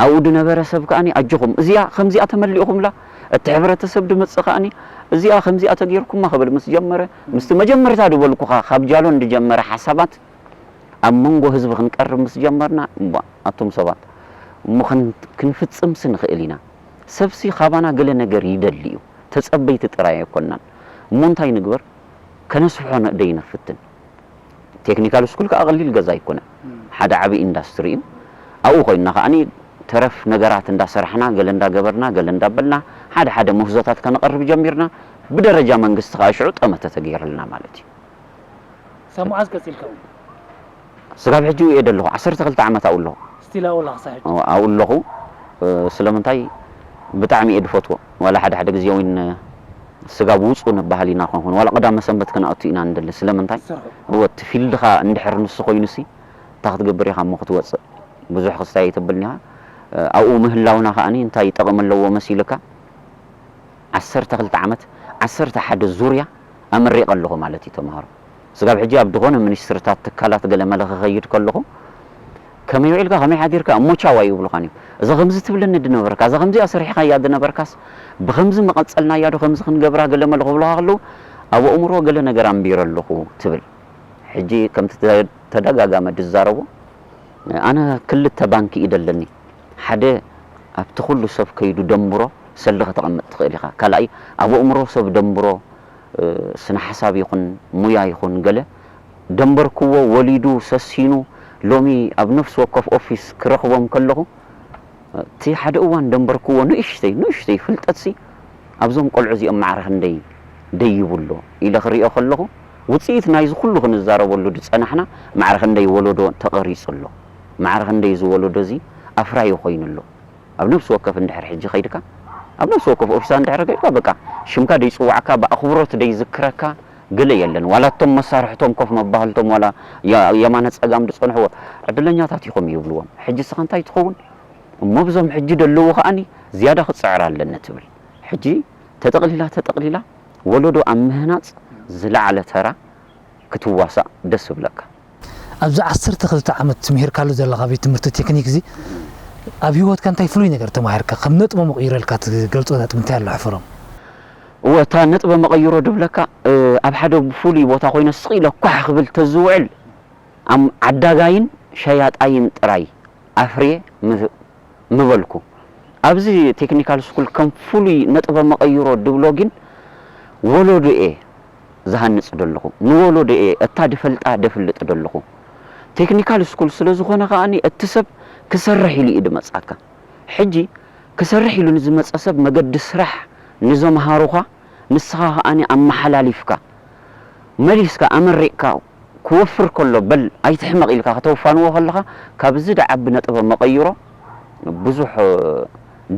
ኣብኡ ዝነበረ ሰብ ከኣ ኣጆኹም እዚኣ ከምዚኣ ተመሊእኹምላ እቲ ሕብረተሰብ ድመጽእ ከኣ እዚኣ ከምዚኣ ተገይርኩማ ክብል ምስ ጀመረ ምስቲ መጀመርታ ዝበልኩኻ ካብ ጃሎን ዝጀመረ ሓሳባት ኣብ መንጎ ህዝቢ ክንቀርብ ምስ ጀመርና እባ ኣቱም ሰባት እሞ ክንፍጽምሲ ንኽእል ኢና ሰብሲ ካባና ገለ ነገር ይደሊ እዩ ተጸበይቲ ጥራይ ኣይኮናን እሞ እንታይ ንግበር ከነስፍሖ ደይነፍትን ቴክኒካል ስኩል ከዓ ቀሊል ገዛ ኣይኮነ ሓደ ዓቢ ኢንዳስትሪ እዩ ኣብኡ ኮይና ከዓ ተረፍ ነገራት እንዳሰራሕና ገለ እንዳገበርና ገለ እንዳበልና ሓደ ሓደ ምህዞታት ከነቐርብ ጀሚርና ብደረጃ መንግስቲ ከዓ ሽዑ ጠመተ ተገይርልና ማለት እዩ ሳብ መዓዝ ቀፂልካ እውን ስጋብ ሕጂ ውየ ደለኹ ዓሰርተ ክልተ ዓመት ኣብኡ ኣለኹ ስቲል ኣብኡ ኣለኻ ሳብ ሕጂ ኣብኡ ኣለኹ ስለምንታይ ብጣዕሚ እየ ድፈትዎ ዋላ ሓደ ሓደ ግዜ እውን ስጋብ ውፁ ንበሃል ኢና ክንኾን ዋላ ቀዳመ ሰንበት ክንኣቱ ኢና ንደሊ ስለምንታይ እወ እቲ ፊልድኻ እንድሕር ንሱ ኮይኑሲ እንታይ ክትገብር ኢኻ እሞ ክትወፅእ ብዙሕ ክስታይ ኣይተብልን ኢኻ ኣብኡ ምህላውና ከዓኒ እንታይ ጠቕሚ ኣለዎ መሲልካ ዓሰርተ ክልተ ዓመት ዓሰርተ ሓደ ዙርያ ኣመሪቐ ኣለኹ ማለት እዩ ተምሃሮ ስጋብ ሕጂ ኣብ ዝኾነ ሚኒስትርታት ትካላት ገለ መለ ክኸይድ ከለኹ ከመይ ውዒልካ ከመይ ሓዲርካ እሞ ቻዋ ይብሉኻን እዮም እዛ ከምዚ ትብለኒ ድነበርካ እዛ ከምዚኣ ሰሪሕኻያ ድነበርካስ ብኸምዚ መቐጸልናያ ዶ ከምዚ ክንገብራ ገለ መለ ክብሉኻ ከለዉ ኣብ ኣእምሮ ገለ ነገር ኣንቢረ ኣለኹ ትብል ሕጂ ከምቲ ተደጋጋመ ድዛረቦ ኣነ ክልተ ባንኪ እዩ ደለኒ ሓደ ኣብቲ ኩሉ ሰብ ከይዱ ደንብሮ ሰልዲ ከተቐምጥ ትኽእል ኢኻ ካልኣይ ኣብ ኣእምሮ ሰብ ደንብሮ ስነ ሓሳብ ይኹን ሙያ ይኹን ገለ ደንበርክዎ ወሊዱ ሰሲኑ ሎሚ ኣብ ነፍሲ ወከፍ ኦፊስ ክረኽቦም ከለኹ እቲ ሓደ እዋን ደንበርክዎ ንእሽተይ ንእሽተይ ፍልጠትሲ ኣብዞም ቆልዑ እዚኦም ማዕረ ክንደይ ደይቡ ኣሎ ኢለ ክሪኦ ከለኹ ውፅኢት ናይዚ ኩሉ ክንዛረበሉ ዝፀናሕና ማዕረ ክንደይ ወለዶ ተቐሪፁ ኣሎ ማዕረ ክንደይ እዚ ወለዶ እዚ ኣፍራዪ ኮይኑ ኣሎ ኣብ ነፍሲ ወከፍ እንድሕር ሕጂ ከይድካ ኣብ ነፍሲ ወከፍ ኦፊሳ እንድሕር ከይድካ በቃ ሽምካ ደይፅዋዕካ ብኣኽብሮት ደይዝክረካ ገለ የለን ዋላ እቶም መሳርሕቶም ኮፍ መባህልቶም ዋላ የማነ ፀጋም ዝፀንሕዎ ዕድለኛታት ኢኹም ይብልዎም ሕጂ ስኻ እንታይ ትኸውን እሞ ብዞም ሕጂ ደለዉ ከኣኒ ዝያዳ ክፅዕር ኣለኒ ትብል ሕጂ ተጠቕሊላ ተጠቕሊላ ወለዶ ኣብ ምህናፅ ዝለዓለ ተራ ክትዋሳእ ደስ ዝብለካ። ኣብዚ ዓሰርተ ክልተ ዓመት ትምሂርካሉ ዘለኻ ቤት ትምህርቲ ቴክኒክ እዚ ኣብ ህይወትካ እንታይ ፍሉይ ነገር ተማሂርካ? ከም ነጥቦ መቕይረልካ ትገልጾ ነጥቢ እንታይ ኣሎ ሕፈሮም? እወ እታ ነጥበ መቐይሮ ድብለካ ኣብ ሓደ ብፍሉይ ቦታ ኮይነ ስቕ ኢለ ኳሕ ክብል ተዝውዕል ዓዳጋይን ሸያጣይን ጥራይ ኣፍርየ ምበልኩ። ኣብዚ ቴክኒካል ስኩል ከም ፍሉይ ነጥበ መቐይሮ ድብሎ ግን ወለዶ'የ ዝሃንጽ ደለኹ፣ ንወለዶ'የ እታ ድፈልጣ ደፍልጥ ደለኹ። ቴክኒካል ስኩል ስለ ዝኾነ ከኣ እቲ ሰብ ክሰርሕ ኢሉ እዩ ድመጽኣካ። ሕጂ ክሰርሕ ኢሉ ንዝመጸ ሰብ መገዲ ስራሕ ንዘምሃሩኻ ንስኻ ከኣኒ ኣመሓላሊፍካ መሊስካ ኣመሪቕካ ክወፍር ከሎ በል ኣይትሕመቕ ኢልካ ከተውፋንዎ ከለኻ ካብዚ ደዓቢ ነጥበ መቐይሮ ብዙሕ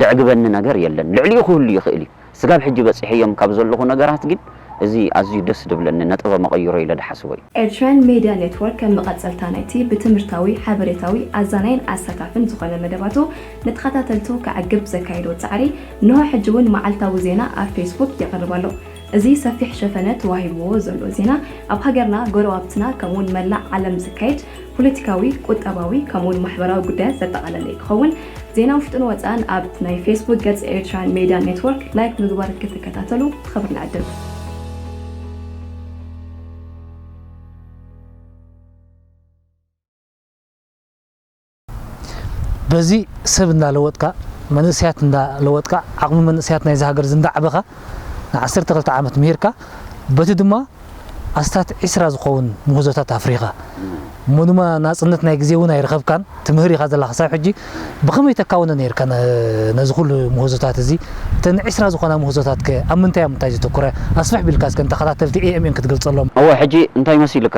ደዕግበኒ ነገር የለን። ልዕሊኡ ክህሉ ይኽእል እዩ። ስጋብ ሕጂ በፂሐዮም ካብ ዘለኹ ነገራት ግን እዚ ኣዝዩ ደስ ድብለኒ ነጥበ መቐይሮ ኢለ ድሓስቦ እዩ። ኤርትራን ሜድያ ኔትወርክ ከም መቐጸልታ ናይቲ ብትምህርታዊ፣ ሓበሬታዊ፣ ኣዛናይን ኣሳታፍን ዝኾነ መደባቱ ንተኸታተልቱ ከዕግብ ዘካየዶ ጻዕሪ ንሆ ሕጂ እውን መዓልታዊ ዜና ኣብ ፌስቡክ የቕርብ ኣሎ። እዚ ሰፊሕ ሸፈነ ተዋሂብዎ ዘሎ ዜና ኣብ ሃገርና፣ ጎረባብትና ከምኡውን መላእ ዓለም ዝካየድ ፖለቲካዊ፣ ቁጠባዊ ከምኡውን ማሕበራዊ ጉዳያት ዘጠቓለለ ክኸውን ዜና ውሽጥን ወፃእን ኣብ ናይ ፌስቡክ ገጽ ኤርትራን ሜድያ ኔትወርክ ላይክ ምግባር ክትከታተሉ ብኽብሪ ንዕድም። በዚ ሰብ እንዳለወጥካ መንእሰያት እንዳለወጥካ ዓቕሚ መንእሰያት ናይዚ ሃገር ዝንዳዕበኻ ንዓሰርተ ክልተ ዓመት ምሂርካ በቲ ድማ ኣስታት ዒስራ ዝኸውን ምህዞታት ኣፍሪኻ እሞ ድማ ናጽነት ናይ ግዜ እውን ኣይረኸብካን ትምህር ኢኻ ዘለኻ ክሳብ ሕጂ ብኸመይ ተካውነ ነይርካ ነዚ ኩሉ ምህዞታት እዚ እተን ዒስራ ዝኾና ምህዞታት ከ ኣብ ምንታይ ኣብ ምንታይ ዘተኩረ ኣስፍሕ ቢልካ እስከ ንተኸታተልቲ ኤኤምኤን ክትገልጸሎም እወ ሕጂ እንታይ መሲልካ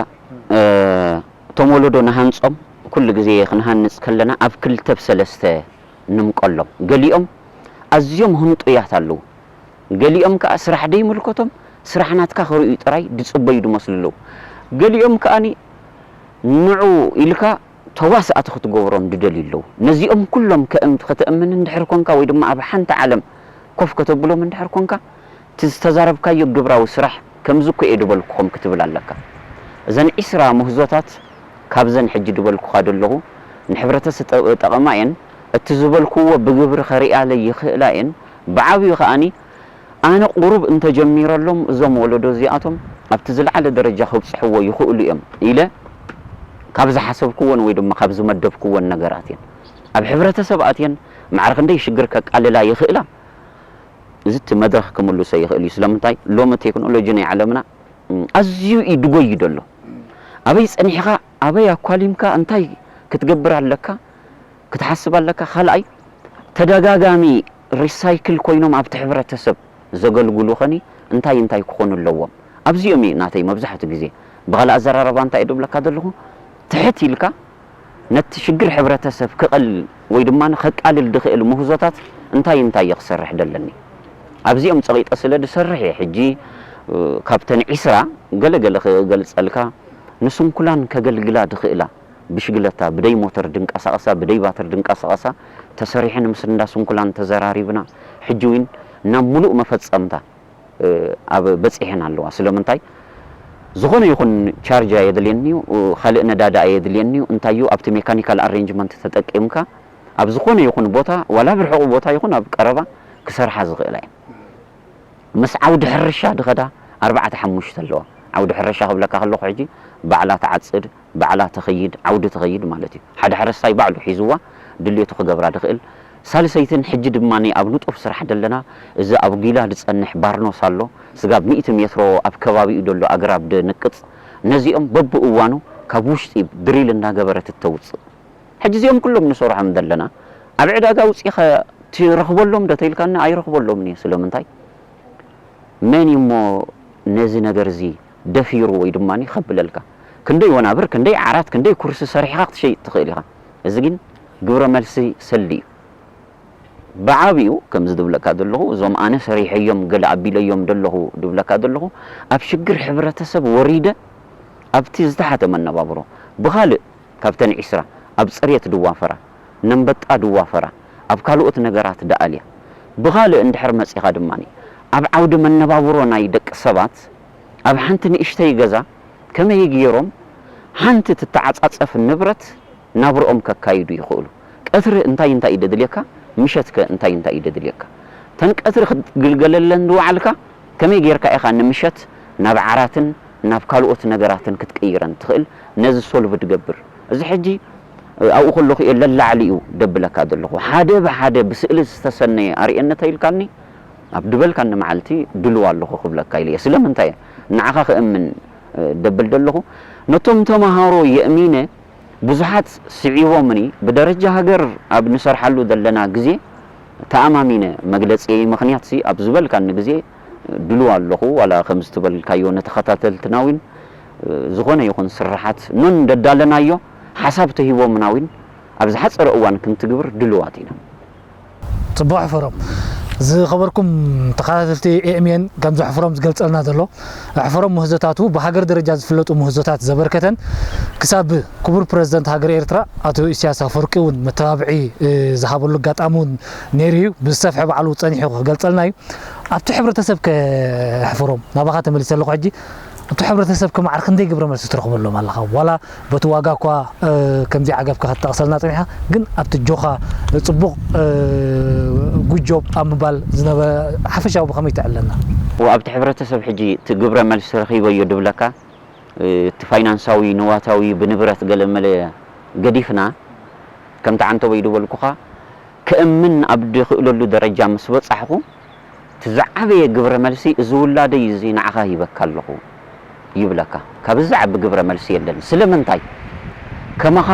እቶም ወለዶ ንሃንጾም ኩሉ ግዜ ክንሃንጽ ከለና ኣብ ክልተ ብሰለስተ ንምቀሎም ገሊኦም ኣዝዮም ህንጡያት ኣለዉ ገሊኦም ከኣ ስራሕ ደይምልከቶም ስራሕ ናትካ ክርእዩ ጥራይ ድጽበዩ ድመስሉ ኣለዉ ገሊኦም ከኣኒ ንዑ ኢልካ ተዋሳእቲ ክትገብሮም ድደልዩ ኣለዉ ነዚኦም ኩሎም ከእምት ከተእምን እንድሕር ኮንካ ወይ ድማ ኣብ ሓንቲ ዓለም ኮፍ ከተብሎም እንድሕር ኮንካ እቲ ዝተዛረብካዮ ግብራዊ ስራሕ ከምዚ እኮ እየ ድበልኩኹም ክትብል ኣለካ። እዘን ዒስራ ምህዞታት ካብዘን ሕጂ ድበልኩኻ ደለኹ ንሕብረተሰብ ጠቐማ እየን። እቲ ዝበልክዎ ብግብሪ ከርእያለይ ይኽእላ እየን። ብዓብዩ ከኣኒ ኣነ ቁሩብ እንተጀሚረሎም እዞም ወለዶ እዚኣቶም ኣብቲ ዝለዓለ ደረጃ ከብፅሕዎ ይኽእሉ እዮም ኢለ ካብ ዝሓሰብክዎን ወይ ድማ ካብ ዝመደብክዎን ነገራት እየን። ኣብ ሕብረተሰብ ኣትየን ማዕረ ክንደይ ሽግር ከቃልላ ይኽእላ። እዚ እቲ መድረኽ ክምልሶ ይኽእል እዩ። ስለምንታይ ሎሚ ቴክኖሎጂ ናይ ዓለምና ኣዝዩ እዩ ድጎዩ ደሎ። ኣበይ ጸኒሕኻ ኣበይ ኣኳሊምካ እንታይ ክትገብር ኣለካ ክትሓስብ ኣለካ። ካልኣይ ተደጋጋሚ ሪሳይክል ኮይኖም ኣብቲ ሕብረተሰብ ዘገልግሉ ኸኒ እንታይ እንታይ ክኾኑ ኣለዎም ኣብዚኦም እዩ ናተይ መብዛሕቱ ግዜ ብኻልእ ኣዘራረባ እንታይ እዩ ድብለካ ዘለኹ ትሕት ኢልካ ነቲ ሽግር ሕብረተሰብ ክቐልል ወይ ድማ ከቃልል ድኽእል ምህዞታት እንታይ እንታይ እየ ክሰርሕ ደለኒ ኣብዚኦም ፀቒጠ ስለ ድሰርሕ እየ ሕጂ ካብተን ዒስራ ገለገለ ክገልፀልካ ንስንኩላን ከገልግላ ድኽእላ ብሽግለታ ብደይ ሞተር ድንቀሳቐሳ ብደይ ባትር ድንቀሳቐሳ ተሰሪሐን ምስ እንዳ ስንኩላን ተዘራሪብና ሕጂ እውን ናብ ሙሉእ መፈፀምታ ኣብ በፂሐን ኣለዋ ስለምንታይ ዝኾነ ይኹን ቻርጅ ኣየድልየኒ እዩ ካልእ ነዳዲ ኣየድልየኒ እዩ እንታይ እዩ ኣብቲ ሜካኒካል ኣሬንጅመንት ተጠቂምካ ኣብ ዝኾነ ይኹን ቦታ ዋላ ኣብ ርሑቕ ቦታ ይኹን ኣብ ቀረባ ክሰርሓ ዝኽእላ እየን ምስ ዓውዲ ሕርሻ ድኸዳ ኣርባዕተ ሓሙሽተ ኣለዋ ዓውዲ ሕርሻ ክብለካ ከለኹ ሕጂ ባዕላ ትዓፅድ ባዕላ ተኸይድ ዓውዲ ተኸይድ ማለት እዩ ሓደ ሓረስታይ ባዕሉ ሒዝዋ ድሌቱ ክገብራ ድኽእል ሳልሰይትን ሕጂ ድማ ኣብ ንጡፍ ስራሕ ደለና እዚ ኣብ ጊላ ዝፀንሕ ባርኖስ ኣሎ ስጋብ ሚእቲ ሜትሮ ኣብ ከባቢኡ ደሎ ኣግራብ ድንቅፅ ነዚኦም በብእዋኑ ካብ ውሽጢ ድሪል እናገበረት እተውፅእ ሕጂ እዚኦም ኩሎም ንሰርሖም ዘለና ኣብ ዕዳጋ ኣውፂእኻ ትረኽበሎም ዶ ተይልካኒ ኣይረኽበሎምን እየ ስለምንታይ መን እሞ ነዚ ነገር እዚ ደፊሩ ወይ ድማ ከብለልካ ክንደይ ወናብር ክንደይ ዓራት ክንደይ ኩርሲ ሰሪሕኻ ክትሸይጥ ትኽእል ኢኻ እዚ ግን ግብረ መልሲ ሰልዲ እዩ ብዓብኡ ከምዚ ዝብለካ ዘለኹ እዞም ኣነ ሰሪሐዮም ገለ ኣቢለዮም ዘለኹ ዝብለካ ዘለኹ ኣብ ሽግር ሕብረተሰብ ወሪደ ኣብቲ ዝተሓተ መነባብሮ ብኻልእ ካብተን ዒስራ ኣብ ፅሬት ድዋፈራ ነንበጣ ድዋፈራ ኣብ ካልኦት ነገራት ደኣልያ ብኻልእ እንድሕር መፂኻ ድማ ኣብ ዓውዲ መነባብሮ ናይ ደቂ ሰባት ኣብ ሓንቲ ንእሽተይ ገዛ ከመይ ገይሮም ሓንቲ ትተዓፃፀፍ ንብረት ናብርኦም ከካይዱ ይኽእሉ። ቀትሪ እንታይ እንታይ እዩ ደድልየካ? ምሸትከ እንታይ እንታይ እዩ ደድልየካ? ተን ቀትሪ ክትግልገለለን ዝወዓልካ ከመይ ጌርካ ኢኻ ንምሸት ናብ ዓራትን ናብ ካልኦት ነገራትን ክትቅይረን ትኽእል? ነዚ ሶልቭ ድገብር። እዚ ሕጂ ኣብኡ ከለኹ እየ ለላዕሊ እዩ ደብለካ ዘለኹ። ሓደ ብሓደ ብስእሊ ዝተሰነየ ኣርእየኒ ተይልካኒ ኣብ ድበልካኒ መዓልቲ ድልው ኣለኹ ክብለካ ኢለ እየ። ስለምንታይ እየ ንዓኻ ክእምን ደብል ዘለኹ? ነቶም ተምሃሮ የእሚነ ብዙሓት ስዒቦምኒ ብደረጃ ሃገር ኣብ ንሰርሓሉ ዘለና ግዜ ተኣማሚነ መግለጺ ምኽንያት ሲ ኣብ ዝበልካኒ ግዜ ድሉው ኣለኹ። ዋላ ከም ዝተበልካዮ ንተኸታተልትና እውን ዝኾነ ይኹን ስርሓት ኑን ደዳለናዮ ሓሳብ ተሂቦምና እውን ኣብ ዝሓጸረ እዋን ክንትግብር ድሉዋት ኢና። ጽቡቕ ሕፈሮም። ዝኸበርኩም ተኸታተልቲ ኤኤምኤን፣ ከምዚ ሕፈሮም ዝገልጸልና ዘሎ፣ ሕፈሮም ምህዞታቱ ብሃገር ደረጃ ዝፍለጡ ምህዞታት ዘበርከተን ክሳብ ክቡር ፕረዚደንት ሃገር ኤርትራ ኣቶ ኢሳያስ ኣፈወርቂ እውን መተባብዒ ዝሃበሉ ኣጋጣሚ እውን ነይሩ እዩ። ብዝሰፍሐ ባዕሉ ጸኒሑ ክገልጸልና እዩ። ኣብቲ ሕብረተሰብ ከ ሕፈሮም ናባኻ ተመሊሰ ኣለኹ። ሕጂ ኣብቲ ሕብረተሰብ ከ ማዕረ ክንደይ ግብረ መልሲ ትረኽበሎም ኣለኻ? ዋላ በቲ ዋጋ እኳ ከምዚ ዓገብ ከኸትጠቕሰልና ጸኒሕካ፣ ግን ኣብቲ ጆኻ ጽቡቕ ጉጆብ ኣብ ምባል ዝነበረ ሓፈሻዊ ብኸመይ ተዕለና? ኣብቲ ሕብረተሰብ ሕጂ እቲ ግብረ መልሲ ረኺበዮ ድብለካ እቲ ፋይናንሳዊ ንዋታዊ ብንብረት ገለ መለ ገዲፍና ከምቲ ዓንተቦይ ድበልኩኻ ክእምን ኣብ ድኽእለሉ ደረጃ ምስ በጻሕኹ እቲ ዝዓበየ ግብረ መልሲ እዚ ውላደይ እዚ ንዓኻ ሂበካ ኣለኹ ይብለካ። ካብዚ ዝዓቢ ግብረ መልሲ የለን። ስለምንታይ ከማኻ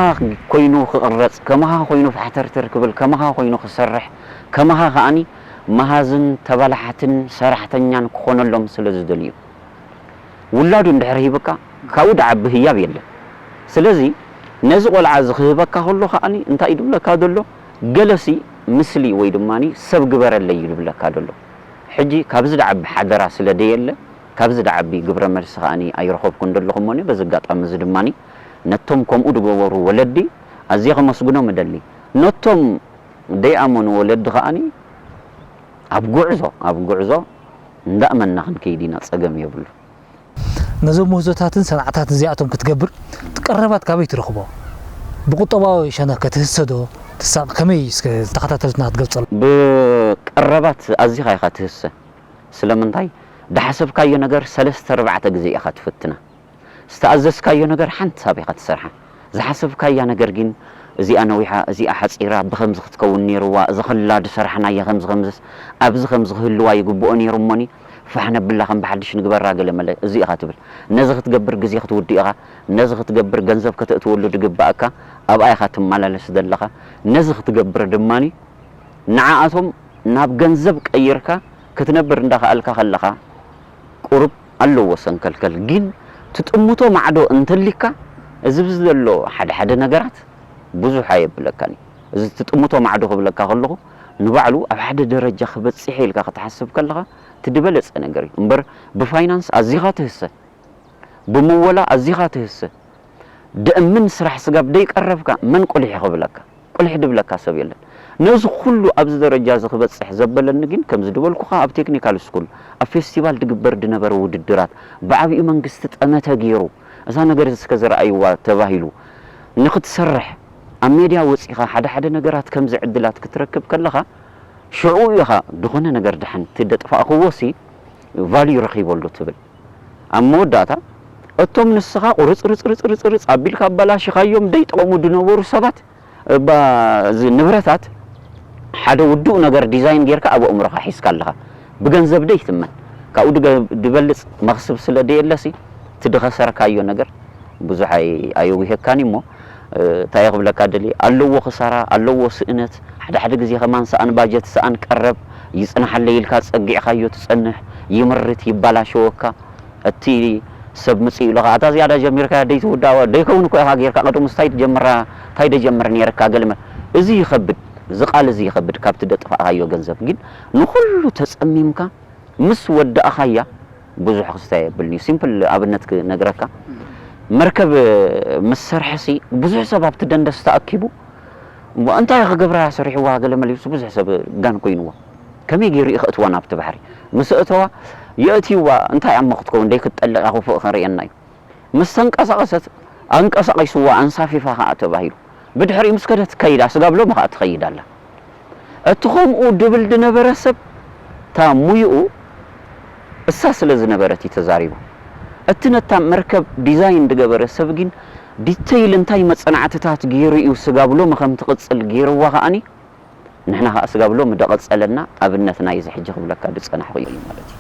ኮይኑ ክቕረጽ፣ ከማኻ ኮይኑ ፋሕተርተር ክብል፣ ከማኻ ኮይኑ ክሰርሕ፣ ከማኻ ከኣኒ መሃዝን ተባላሓትን ሰራሕተኛን ክኾነሎም ስለ ዝደልዩ። ውላዱ እንድሕር ሂብካ ካብኡ ድዓቢ ህያብ የለን። ስለዚ ነዚ ቆልዓ እዚ ክህበካ ከሎ ከኣኒ እንታይ ድብለካ ዘሎ ገለሲ ምስሊ ወይ ድማ ሰብ ግበረለይ እዩ ድብለካ ዘሎ። ሕጂ ካብዚ ድዓቢ ሓደራ ስለ ደየለ ካብዚ ድዓቢ ግብረ መልሲ ከኣኒ ኣይረኸብኩን ዘለኹ እሞ በዚ ኣጋጣሚ እዚ ድማ ነቶም ከምኡ ድገበሩ ወለዲ ኣዝየ ከመስግኖም እደሊ። ነቶም ደይኣመኑ ወለዲ ከኣኒ ኣብ ጉዕዞ ኣብ ጉዕዞ እንዳእመንና ክንከይድ ኢና፣ ጸገም የብሉ። ነዞም ምህዞታትን ሰንዓታት እዚኣቶም ክትገብር ቀረባት ካበይ ትረኽቦ? ብቁጠባዊ ሸነኽ ከ ትህሰ ዶ ትሳቕ? ከመይ እስከ ተኸታተልትና ክትገልጸሉ? ብቀረባት ኣዚኻ ኢኻ ትህሰ። ስለምንታይ? ድሓሰብካዮ ነገር ሰለስተ ኣርባዕተ ግዜ ኢኻ ትፍትና። ዝተኣዘዝካዮ ነገር ሓንሳብ ኢኻ ትሰርሓ። ዝሓሰብካያ ነገር ግን እዚኣ ነዊሓ፣ እዚኣ ሓጺራ፣ ብኸምዚ ክትከውን ነይርዋ፣ እዚ ከላ ድሰራሕናያ ከምዚ ከምዝስ፣ ኣብዚ ከምዚ ክህልዋ ይግብኦ ነይሩ እሞኒ፣ ፋሕ ነብላ ከም ብሓድሽ ንግበራ ገለ መለ፣ እዚ ኢኻ ትብል። ነዚ ክትገብር ግዜ ክትውድእ ኢኻ፣ ነዚ ክትገብር ገንዘብ ከተእትወሉ ድግብኣካ፣ ኣብኣ ኢኻ ትመላለስ ዘለኻ። ነዚ ክትገብር ድማኒ ንዓኣቶም ናብ ገንዘብ ቀይርካ ክትነብር እንዳኸኣልካ ከለኻ ቁሩብ ኣለዎ ሰንከልከል። ግን ትጥምቶ ማዕዶ እንተሊካ እዚ ብዚ ዘሎ ሓደ ሓደ ነገራት ብዙሕ ኣየብለካን እዩ። እዚ ትጥምቶ ማዕዶ ክብለካ ከለኹ ንባዕሉ ኣብ ሓደ ደረጃ ክበጽሕ ኢልካ ክትሓስብ ከለኻ እቲ ዝበለጸ ነገር እዩ እምበር ብፋይናንስ ኣዚኻ ትህሰ፣ ብምወላ ኣዚኻ ትህሰ። ደእምን ስራሕ ስጋብ ደይቀረብካ መን ቁሊሕ ክብለካ? ቁሊሕ ድብለካ ሰብ የለን። ነዚ ኩሉ ኣብዚ ደረጃ እዚ ክበጽሕ ዘበለኒ ግን ከምዚ ድበልኩኻ ኣብ ቴክኒካል ስኩል ኣብ ፌስቲቫል ድግበር ድነበረ ውድድራት ብዓቢኡ መንግስቲ ጠመተ ገይሩ እዛ ነገር እዚ እስከ ዝረኣይዋ ተባሂሉ ንክትሰርሕ ኣብ ሜድያ ወጺኻ ሓደ ሓደ ነገራት ከምዚ ዕድላት ክትረክብ ከለኻ ሽዑ ኢኻ ዝኾነ ነገር ድሓን ትደጥፋእኽዎ ሲ ቫልዩ ረኺበሉ ትብል። ኣብ መወዳእታ እቶም ንስኻ ቁርጽርጽርጽርጽርጽ ኣቢልካ ኣበላሽኻዮም ደይጠቕሙ ዝነበሩ ሰባት እባ እዚ ንብረታት ሓደ ውዱእ ነገር ዲዛይን ጌርካ ኣብ ኣእምሮኻ ሒዝካ ኣለኻ። ብገንዘብ ደይትመን። ካብኡ ድገ- ድበልጽ መኽስብ ስለ ደየለሲ እቲ ድኸሰርካዮ ነገር ብዙሕ ኣይ- ኣየጉሄካን እሞ እንታይ ክብለካ ደሊ ኣለዎ ክሳራ ኣለዎ ስእነት ሓደ ሓደ ግዜ ከማን ሰኣን ባጀት ሰኣን ቀረብ ይጽናሓለይ ኢልካ ጸጊዕካዮ ትጸንሕ ይምርት ይባላሸወካ እቲ ሰብ ምጽእ ኢሉ ከኣ እታ ዝያዳ ጀሚርካ ደይትውዳዋ ደይከውን እኮ ኢኻ ጌርካ ቀደሙ ስታይ ትጀምራ ታይ ደጀምር ኔርካ ገልመ እዚ ይኸብድ እዚ ቃል እዚ ይኸብድ ካብቲ ደጥፋእካዮ ገንዘብ ግን ንኹሉ ተጸሚምካ ምስ ወዳእኻያ ብዙሕ ክስታይ የብልን እዩ። ሲምፕል ኣብነት ክነግረካ መርከብ ምስ ሰርሐሲ ብዙሕ ሰብ ኣብቲ ደንደስ ተኣኪቡ እሞ እንታይ ክገብራ ሰሪሕዋ ገለ መሊሱ ብዙሕ ሰብ ጋን ኮይንዎ ከመይ ገይሩ እዩ ከእትዋ ናብቲ ባሕሪ ምስ እተዋ የእትይዋ እንታይ ኣሞ ክትከውን ደይ ክትጠልቕ እያ ክፉእ ከርእየና እዩ ምስ ተንቀሳቐሰት ኣንቀሳቒስዋ ኣንሳፊፋ ከዓ ተባሂሉ ብድሕሪኡ ምስ ከደት ከይዳ ስጋብ ሎሚ ከዓ ትኸይድ ኣላ እቲ ከምኡ ድብል ድነበረ ሰብ እታ ሙይኡ እሳ ስለ ዝነበረት እዩ ተዛሪቡ እቲ ነታ መርከብ ዲዛይን ድገበረ ሰብ ግን ዲተይል እንታይ መፀናዕትታት ገይሩ እዩ ስጋብ ሎሚ ከም ትቕፅል ገይርዋ ከዓኒ ንሕና ከዓ ስጋብ ሎሚ ደቐፀለና ኣብነት ናይዚ ሕጂ ክብለካ ድፀናሕኹ እዩ ማለት እዩ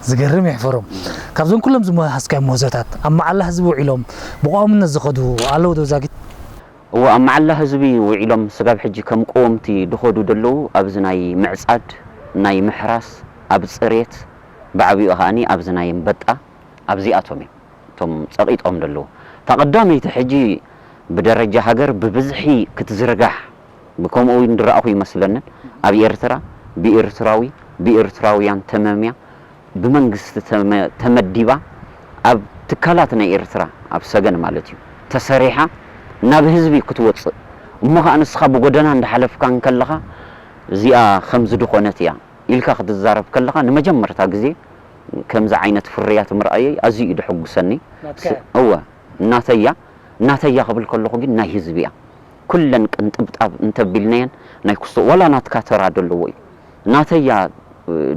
ዝገርም ይሕፈሮም ካብዞም ኩሎም ዝመሃዝካዮም ምህዞታት ኣብ መዓላ ህዝቢ ውዒሎም ብቋምነት ዝኸዱ ኣለዉ ዶ ዛጊት እወ፣ ኣብ መዓላ ህዝቢ ውዒሎም ስጋብ ሕጂ ከም ቀወምቲ ድኸዱ ደለዉ ኣብዚ ናይ ምዕጻድ፣ ናይ ምሕራስ፣ ኣብ ጽሬት፣ ብዓቢኡ ከኣኒ ኣብዚ ናይ እምበጣ ኣብዚኣቶም እዮም እቶም ጸቒጦም ደለዉ። እታ ቀዳመይቲ ሕጂ ብደረጃ ሃገር ብብዝሒ ክትዝርጋሕ ብከምኡ እውን ዝረኣኹ ይመስለንን ኣብ ኤርትራ ብኤርትራዊ ብኤርትራውያን ተመምያ ብመንግስቲ ተመ- ተመዲባ ኣብ ትካላት ናይ ኤርትራ ኣብ ሰገን ማለት እዩ ተሰሪሓ ናብ ህዝቢ ክትወፅእ እሞ ከዓ ንስኻ ብጎደና እንዳሓለፍካ እንከለኻ እዚኣ ከምዚ ድኾነት እያ ኢልካ ክትዛረብ ከለኻ ንመጀመርታ ግዜ ከምዚ ዓይነት ፍርያት ምርኣየይ ኣዝዩ እዩ ደሐጉሰኒ። ናትካ እያ? እወ ናተያ ናተያ ክብል ከለኹ ግን ናይ ህዝቢ እያ። ኩለን ቅንጥብጣብ እንተቢልናየን ናይ ክስቶ ዋላ ናትካ ተራ ደለዎ እዩ። ናተያ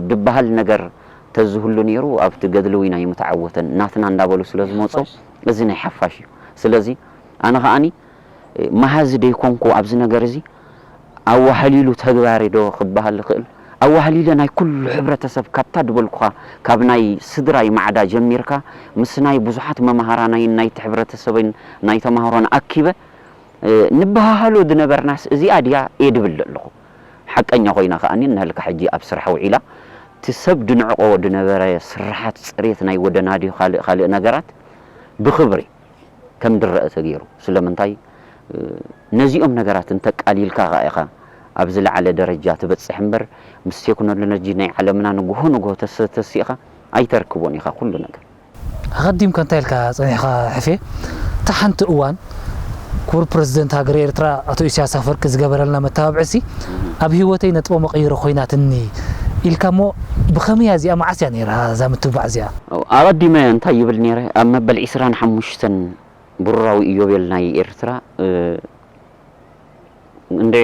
ድበሃል ነገር ተዝህሉ ነይሩ ኣብቲ ገድሊ ዊና ይምተዓወተን ናትና እንዳበሉ ስለ ዝመፁ እዚ ናይ ሓፋሽ እዩ። ስለዚ ኣነ ከዓኒ መሃዚ ደይኮንኩ ኣብዚ ነገር እዚ ኣዋህሊሉ ተግባሪ ዶ ክበሃል ይኽእል ኣዋህሊለ ናይ ኩሉ ሕብረተሰብ ካብታ ድበልኩኻ ካብ ናይ ስድራይ ማዕዳ ጀሚርካ ምስ ናይ ብዙሓት መምሃራናይን ናይቲ ሕብረተሰብን ናይ ተምሃሮን ኣኪበ ንበሃሃሎ ዝነበርናስ እዚኣ ድያ እየ ድብል ኣለኹ። ሓቀኛ ኮይና ከኣ ንህልካ ሕጂ ኣብ ስራሕ ውዒላ እቲ ሰብ ድንዕቆ ዝነበረ ስርሓት ፅሬት ናይ ጎደና ድዩ ካልእ ካልእ ነገራት ብኽብሪ ከም ድረአ ተገይሩ። ስለምንታይ ነዚኦም ነገራት እንተቃሊልካ ከኣ ኢኻ ኣብ ዝለዓለ ደረጃ ትበፅሕ እምበር ምስ ቴክኖሎጂ ናይ ዓለምና ንግሆ ንግሆ ተስ- ተሲእኻ ኣይተርክቦን ኢኻ ኩሉ ነገር። ኣቐዲምካ እንታይ ኢልካ ጸኒሕካ ሕፌ? እታ ሓንቲ እዋን ክቡር ፕረዚደንት ሃገረ ኤርትራ ኣቶ ኢሳያስ ኣፈወርቂ ዝገበረልና መተባብዒ ሲ ኣብ ህይወተይ ነጥበ መቐይሮ ኮይናትኒ ኢልካ እሞ ብኸመይ እያ እዚኣ መዓስ እያ ነይራ እዛ ምትብባዕ እዚኣ? ኣቐዲመ እንታይ ይብል ነይረ ኣብ መበል ዒስራን ሓሙሽተን ብሩራዊ ኢዮቤል ናይ ኤርትራ እንደ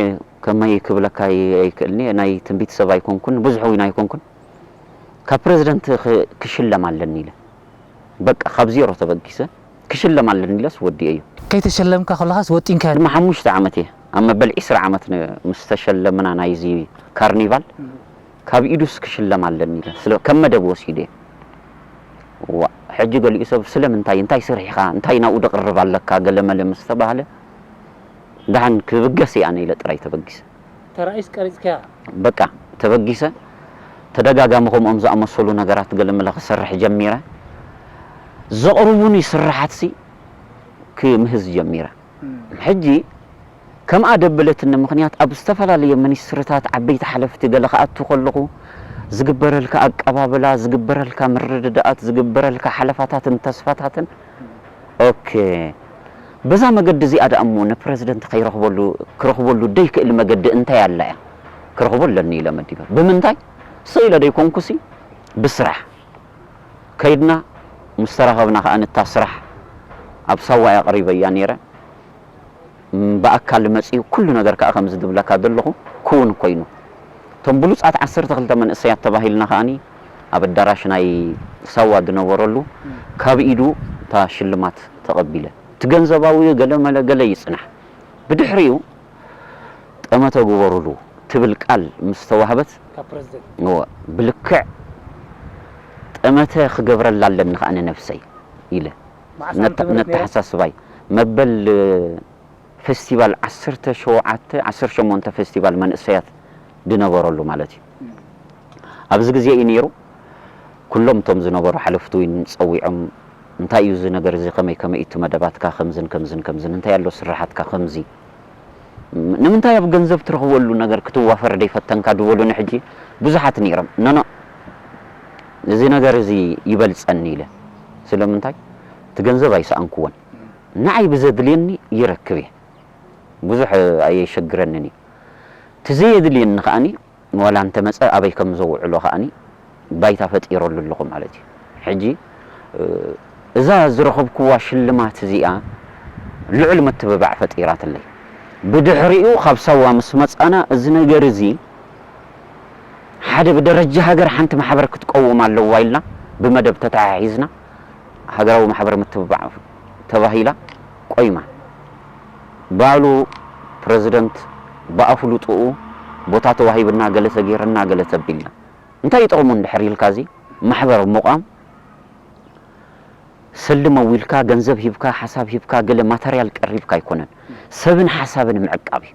ከመይ ክብለካ ኣይክእልኒ ናይ ትንቢት ሰብ ኣይኮንኩን ብዙሕ እውን ኣይኮንኩን ካብ ፕረዚደንት ክሽለም ኣለኒ ኢለ በቃ ካብ ዜሮ ተበጊሰ ክሽለም ኣለኒ ኢለስ ወዲኤ እዩ። ከይተሸለምካ ከለኻስ ወጢንካ ድማ ሓሙሽተ ዓመት እየ ኣብ መበል ዒስራ ዓመት ምስ ተሸለምና ናይዚ ካርኒቫል ካብ ኢዱስ ክሽለም ኣለኒ ኢለ ስለ ከም መደብ ወሲደ እየ። ዋ ሕጂ ገሊኡ ሰብ ስለምንታይ እንታይ ስሪሕኻ እንታይ ናብኡ ደቕርብ ኣለካ ገለመለ ምስ ተባህለ ደሓን ክብገስ እየ ኣነ ኢለ ጥራይ ተበጊሰ። ተራኢስ ቀሪጽካያ? በቃ ተበጊሰ ተደጋጋሚ ከምኦም ዝኣመሰሉ ነገራት ገለመለ ክሰርሕ ጀሚረ። ዘቕርቡኒ ስርሓትሲ ክምህዝ ጀሚረ። ሕጂ ከምኣ ደበለትኒ ምኽንያት ኣብ ዝተፈላለየ ሚኒስትሪታት ዓበይቲ ሓለፍቲ ገለ ክኣቱ ከለኹ ዝግበረልካ ኣቀባብላ፣ ዝግበረልካ ምርድዳኣት፣ ዝግበረልካ ሓለፋታትን ተስፋታትን ኦኬ በዛ መገዲ እዚኣ ደኣ እሞ ንፕረዚደንት ከይረኽበሉ ክረኽበሉ ደይክእል መገዲ እንታይ ኣላ እያ ክረኽቦ ኣለኒ ኢለ መዲበ ብምንታይ ስቕ ኢለ ደይኮንኩሲ ብስራሕ ከይድና ምስ ተራኸብና ከኣ ንታ ስራሕ ኣብ ሳዋ እየ ኣቕሪበያ ነይረ ብኣካል መጺኡ ኩሉ ነገር ከኣ ከምዚ ዝብለካ ዘለኹ ክውን ኮይኑ እቶም ብሉጻት ዓሰርተ ክልተ መንእሰያት ተባሂልና ከኣኒ ኣብ ኣዳራሽ ናይ ሳዋ ዝነበረሉ ካብ ኢዱ እታ ሽልማት ተቐቢለ እቲ ገንዘባዊ ገለ መለ ገለ ይጽናሕ ብድሕሪኡ ጠመተ ግበሩሉ ትብል ቃል ምስ ተዋህበት እወ ብልክዕ ጠመተ ክገብረላ ኣለኒ ከኣ ንነብሰይ ኢለ ነተሓሳስባይ መበል ፌስቲቫል ዓሰርተ ሸውዓተ ዓሰርተ ሸሞንተ ፌስቲቫል መንእሰያት ዝነበረሉ ማለት እዩ ኣብዚ ግዜ እዩ ነይሩ ኩሎም እቶም ዝነበሩ ሓለፍቲ እውን ፀዊዖም እንታይ እዩ እዚ ነገር እዚ ከመይ ከመይ እቲ መደባትካ ከምዝን ከምዝን ከምዝን እንታይ ኣሎ ስራሓትካ ከምዚ ንምንታይ ኣብ ገንዘብ ትረኽበሉ ነገር ክትዋፈር ደይፈተንካ ዝበሉኒ ሕጂ ብዙሓት ነይሮም ኖኖ እዚ ነገር እዚ ይበልፀኒ ኢለ ስለምንታይ እቲ ገንዘብ ኣይሰኣንክዎን ንዓይ ብዘድልየኒ ይረክብ እየ ብዙሕ ኣየሸግረንን እዩ እቲ ዘየድልየኒ ከዓኒ ዋላ እንተመጸ ኣበይ ከም ዘውዕሎ ከኣኒ ባይታ ፈጢረሉ ኣለኹ ማለት እዩ። ሕጂ እዛ ዝረኸብክዋ ሽልማት እዚኣ ልዑል ምትብባዕ ፈጢራትለይ። ብድሕሪኡ ካብ ሳዋ ምስ መጻና እዚ ነገር እዚ ሓደ ብደረጃ ሃገር ሓንቲ ማሕበር ክትቀውም ኣለዋ ኢልና ብመደብ ተተሓሒዝና ሃገራዊ ማሕበር ምትብባዕ ተባሂላ ቆይማ። ባዕሉ ፕረዚደንት ብኣፍልጥኡ ቦታ ተዋሂብና ገለ ተገይርና ገለ ተቢልና እንታይ ይጠቕሙ እንድሕር ኢልካ እዚ ማሕበር ምቋም ሰልዲ መዊልካ፣ ገንዘብ ሂብካ፣ ሓሳብ ሂብካ፣ ገለ ማተርያል ቀሪብካ ኣይኮነን። ሰብን ሓሳብን ምዕቃብ እዩ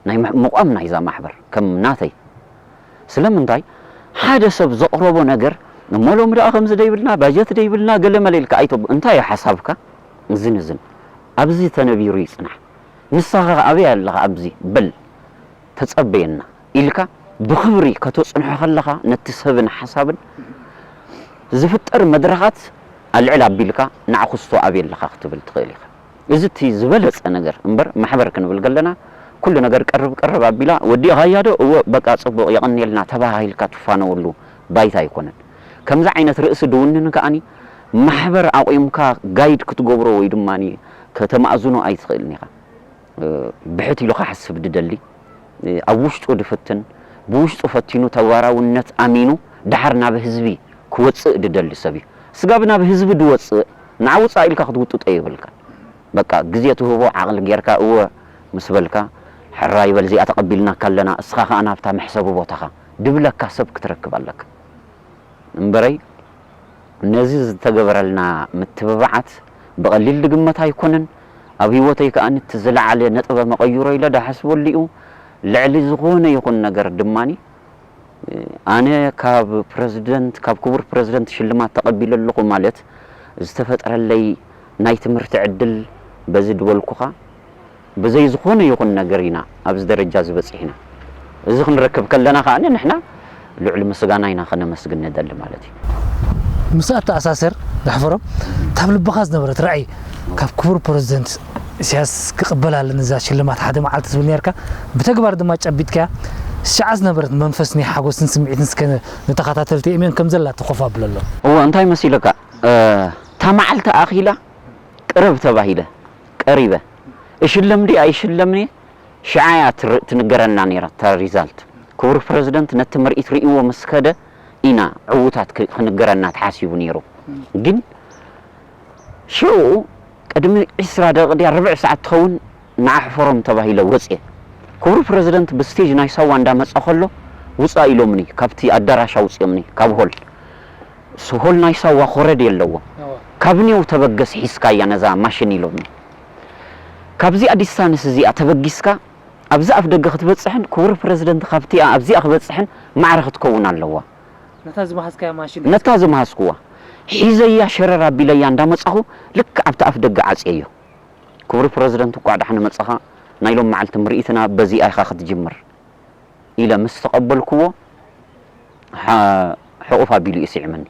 ናይ ምቕ-፣ ምቋም ናይዛ ማሕበር ከም ናተይ። ስለምንታይ ሓደ ሰብ ዘቕረቦ ነገር እሞ ሎሚ ደኣ ከምዚ ደይብልና፣ ባጀት ደይብልና፣ ገለ መለ ኢልካ ኣይተብ-፣ እንታይ እዩ ሓሳብካ? እዝን እዝን ኣብዚ ተነቢሩ ይጽናሕ። ንስኻ ከ ኣበይ ኣለኻ ኣብዚ በል ተጸበየና ኢልካ ብኽብሪ ከተጽንሖ ከለኻ ነቲ ሰብን ሓሳብን ዝፍጠር መድረኻት ኣልዕል ኣቢልካ ንዓ ክስቶ ኣበይ ኣለኻ ክትብል ትኽእል ኢኻ። እዚ እቲ ዝበለጸ ነገር እምበር ማሕበር ክንብል ከለና ኩሉ ነገር ቀርብ ቀርብ ኣቢላ ወዲእኻያ ዶ? እወ በቃ ጽቡቕ የቐንየልና ተባሃሂልካ ትፋነወሉ ባይታ ኣይኮነን። ከምዚ ዓይነት ርእሲ ድውንን ከኣኒ ማሕበር ኣቑምካ ጋይድ ክትገብሮ ወይ ድማ ከተማእዝኖ ኣይትኽእልን ኢኻ። ብሕት ኢሉ ክሓስብ ድደሊ፣ ኣብ ውሽጡ ድፍትን፣ ብውሽጡ ፈቲኑ ተግባራውነት ኣሚኑ ድሓር ናብ ህዝቢ ክወጽእ ድደሊ ሰብ እዩ። ስጋብ ናብ ህዝቢ ድወጽእ ንዓ ውጻእ ኢልካ ክትውጥጦ የብልካ። በቃ ግዜ ትህቦ ዓቕሊ ጌርካ እወ ምስ በልካ ሕራይ በል እዚኣ ተቐቢልናካ ኣለና እስኻ ከኣ ናብታ መሕሰቢ ቦታኻ ድብለካ ሰብ ክትረክብ ኣለካ። እምበረይ ነዚ ዝተገበረልና ምትብባዓት ብቐሊል ድግመት ኣይኮነን። ኣብ ህይወተይ ከኣ እቲ ዝለዓለ ነጥበ መቐይሮ ኢለ ድሓስበሉ እዩ። ልዕሊ ዝኾነ ይኹን ነገር ድማኒ ኣነ ካብ ፕረዚደንት፣ ካብ ክቡር ፕረዚደንት ሽልማት ተቐቢለ ኣለኹ ማለት ዝተፈጥረለይ ናይ ትምህርቲ ዕድል በዚ ድበልኩኻ ብዘይ ዝኾነ ይኹን ነገር ኢና ኣብዚ ደረጃ እዚ በጺሕና። እዚ ክንረክብ ከለና ከኣ ንሕና ልዑል ምስጋና ኢና ከነመስግን ንደሊ ማለት እዩ። ምስ ኣተኣሳሰር ዳሕፈሮም ካብ ልብኻ ዝነበረት ራእይ ካብ ክቡር ፕረዚደንት ኢሳያስ ክቕበል ኣለኒ እዛ ሽልማት ሓደ መዓልቲ ትብል ነርካ፣ ብተግባር ድማ ጨቢጥካያ። ሽዓ ዝነበረት መንፈስ ናይ ሓጎስን ስምዒትን እስከ ንተኸታተልቲ ኤምኤን ከም ዘላ ትኾፍ ኣብለሎም። እወ እንታይ መሲለካ፣ እ፣ እታ መዓልቲ ኣኺላ ቅረብ ተባሂለ ቀሪበ። እሽለም ድየ ኣይሽለምን እየ ሽዓ እያ ትር-፣ ትንገረና ነይራ እታ ሪዛልት። ክቡር ፕረዚደንት ነቲ ምርኢት ርእይዎ ምስ ከደ ኢና ዕዉታት ክ-፣ ክንገረና ተሓሲቡ ነይሩ። ግን ሽዑ ቅድሚ ዒስራ ደቂቕ ድያ ርብዕ ሰዓት ትኸውን ንዓ ሕፈሮም ተባሂለ ወፅየ። ክቡር ፕረዚደንት ብስቴጅ ናይ ሳዋ እንዳመፀ ከሎ ውፃእ ኢሎምኒ፣ ካብቲ ኣዳራሽ ኣውፅኦምኒ፣ ካብ ሆል። ስ-፣ ሆል ናይ ሳዋ ኮረድ የለዎ። እዋ። ካብ ኔው ተበገስ ሒዝካያ ነዛ ማሽን ኢሎምኒ። ካብዚኣ ዲስታንስ እዚኣ ተበጊስካ ኣብዚ ኣፍ ደገ ክትበፅሕን ክቡር ፕረዚደንት ካብቲኣ ኣብዚኣ ክበፅሕን ማዕረ ክትከውን ኣለዋ። ነታ ዝመሃዝካያ ማሽን ነታ ዝመሃዝኩዋ ሒዘያ ሸረር ኣቢለያ እንዳመጻኹ ልክዕ ኣብቲ ኣፍ ደገ ዓጽየዮ። ክቡር ፕረዚደንት እንኳዕ ደሓን መጻኻ፣ ናይ ሎም መዓልቲ ምርኢትና በዚኣ ኢኻ ክትጅምር ኢለ ምስ ተቐበልኩዎ ሓ-፣ ሕቑፍ ኣቢሉ እዩ ስዒመኒ።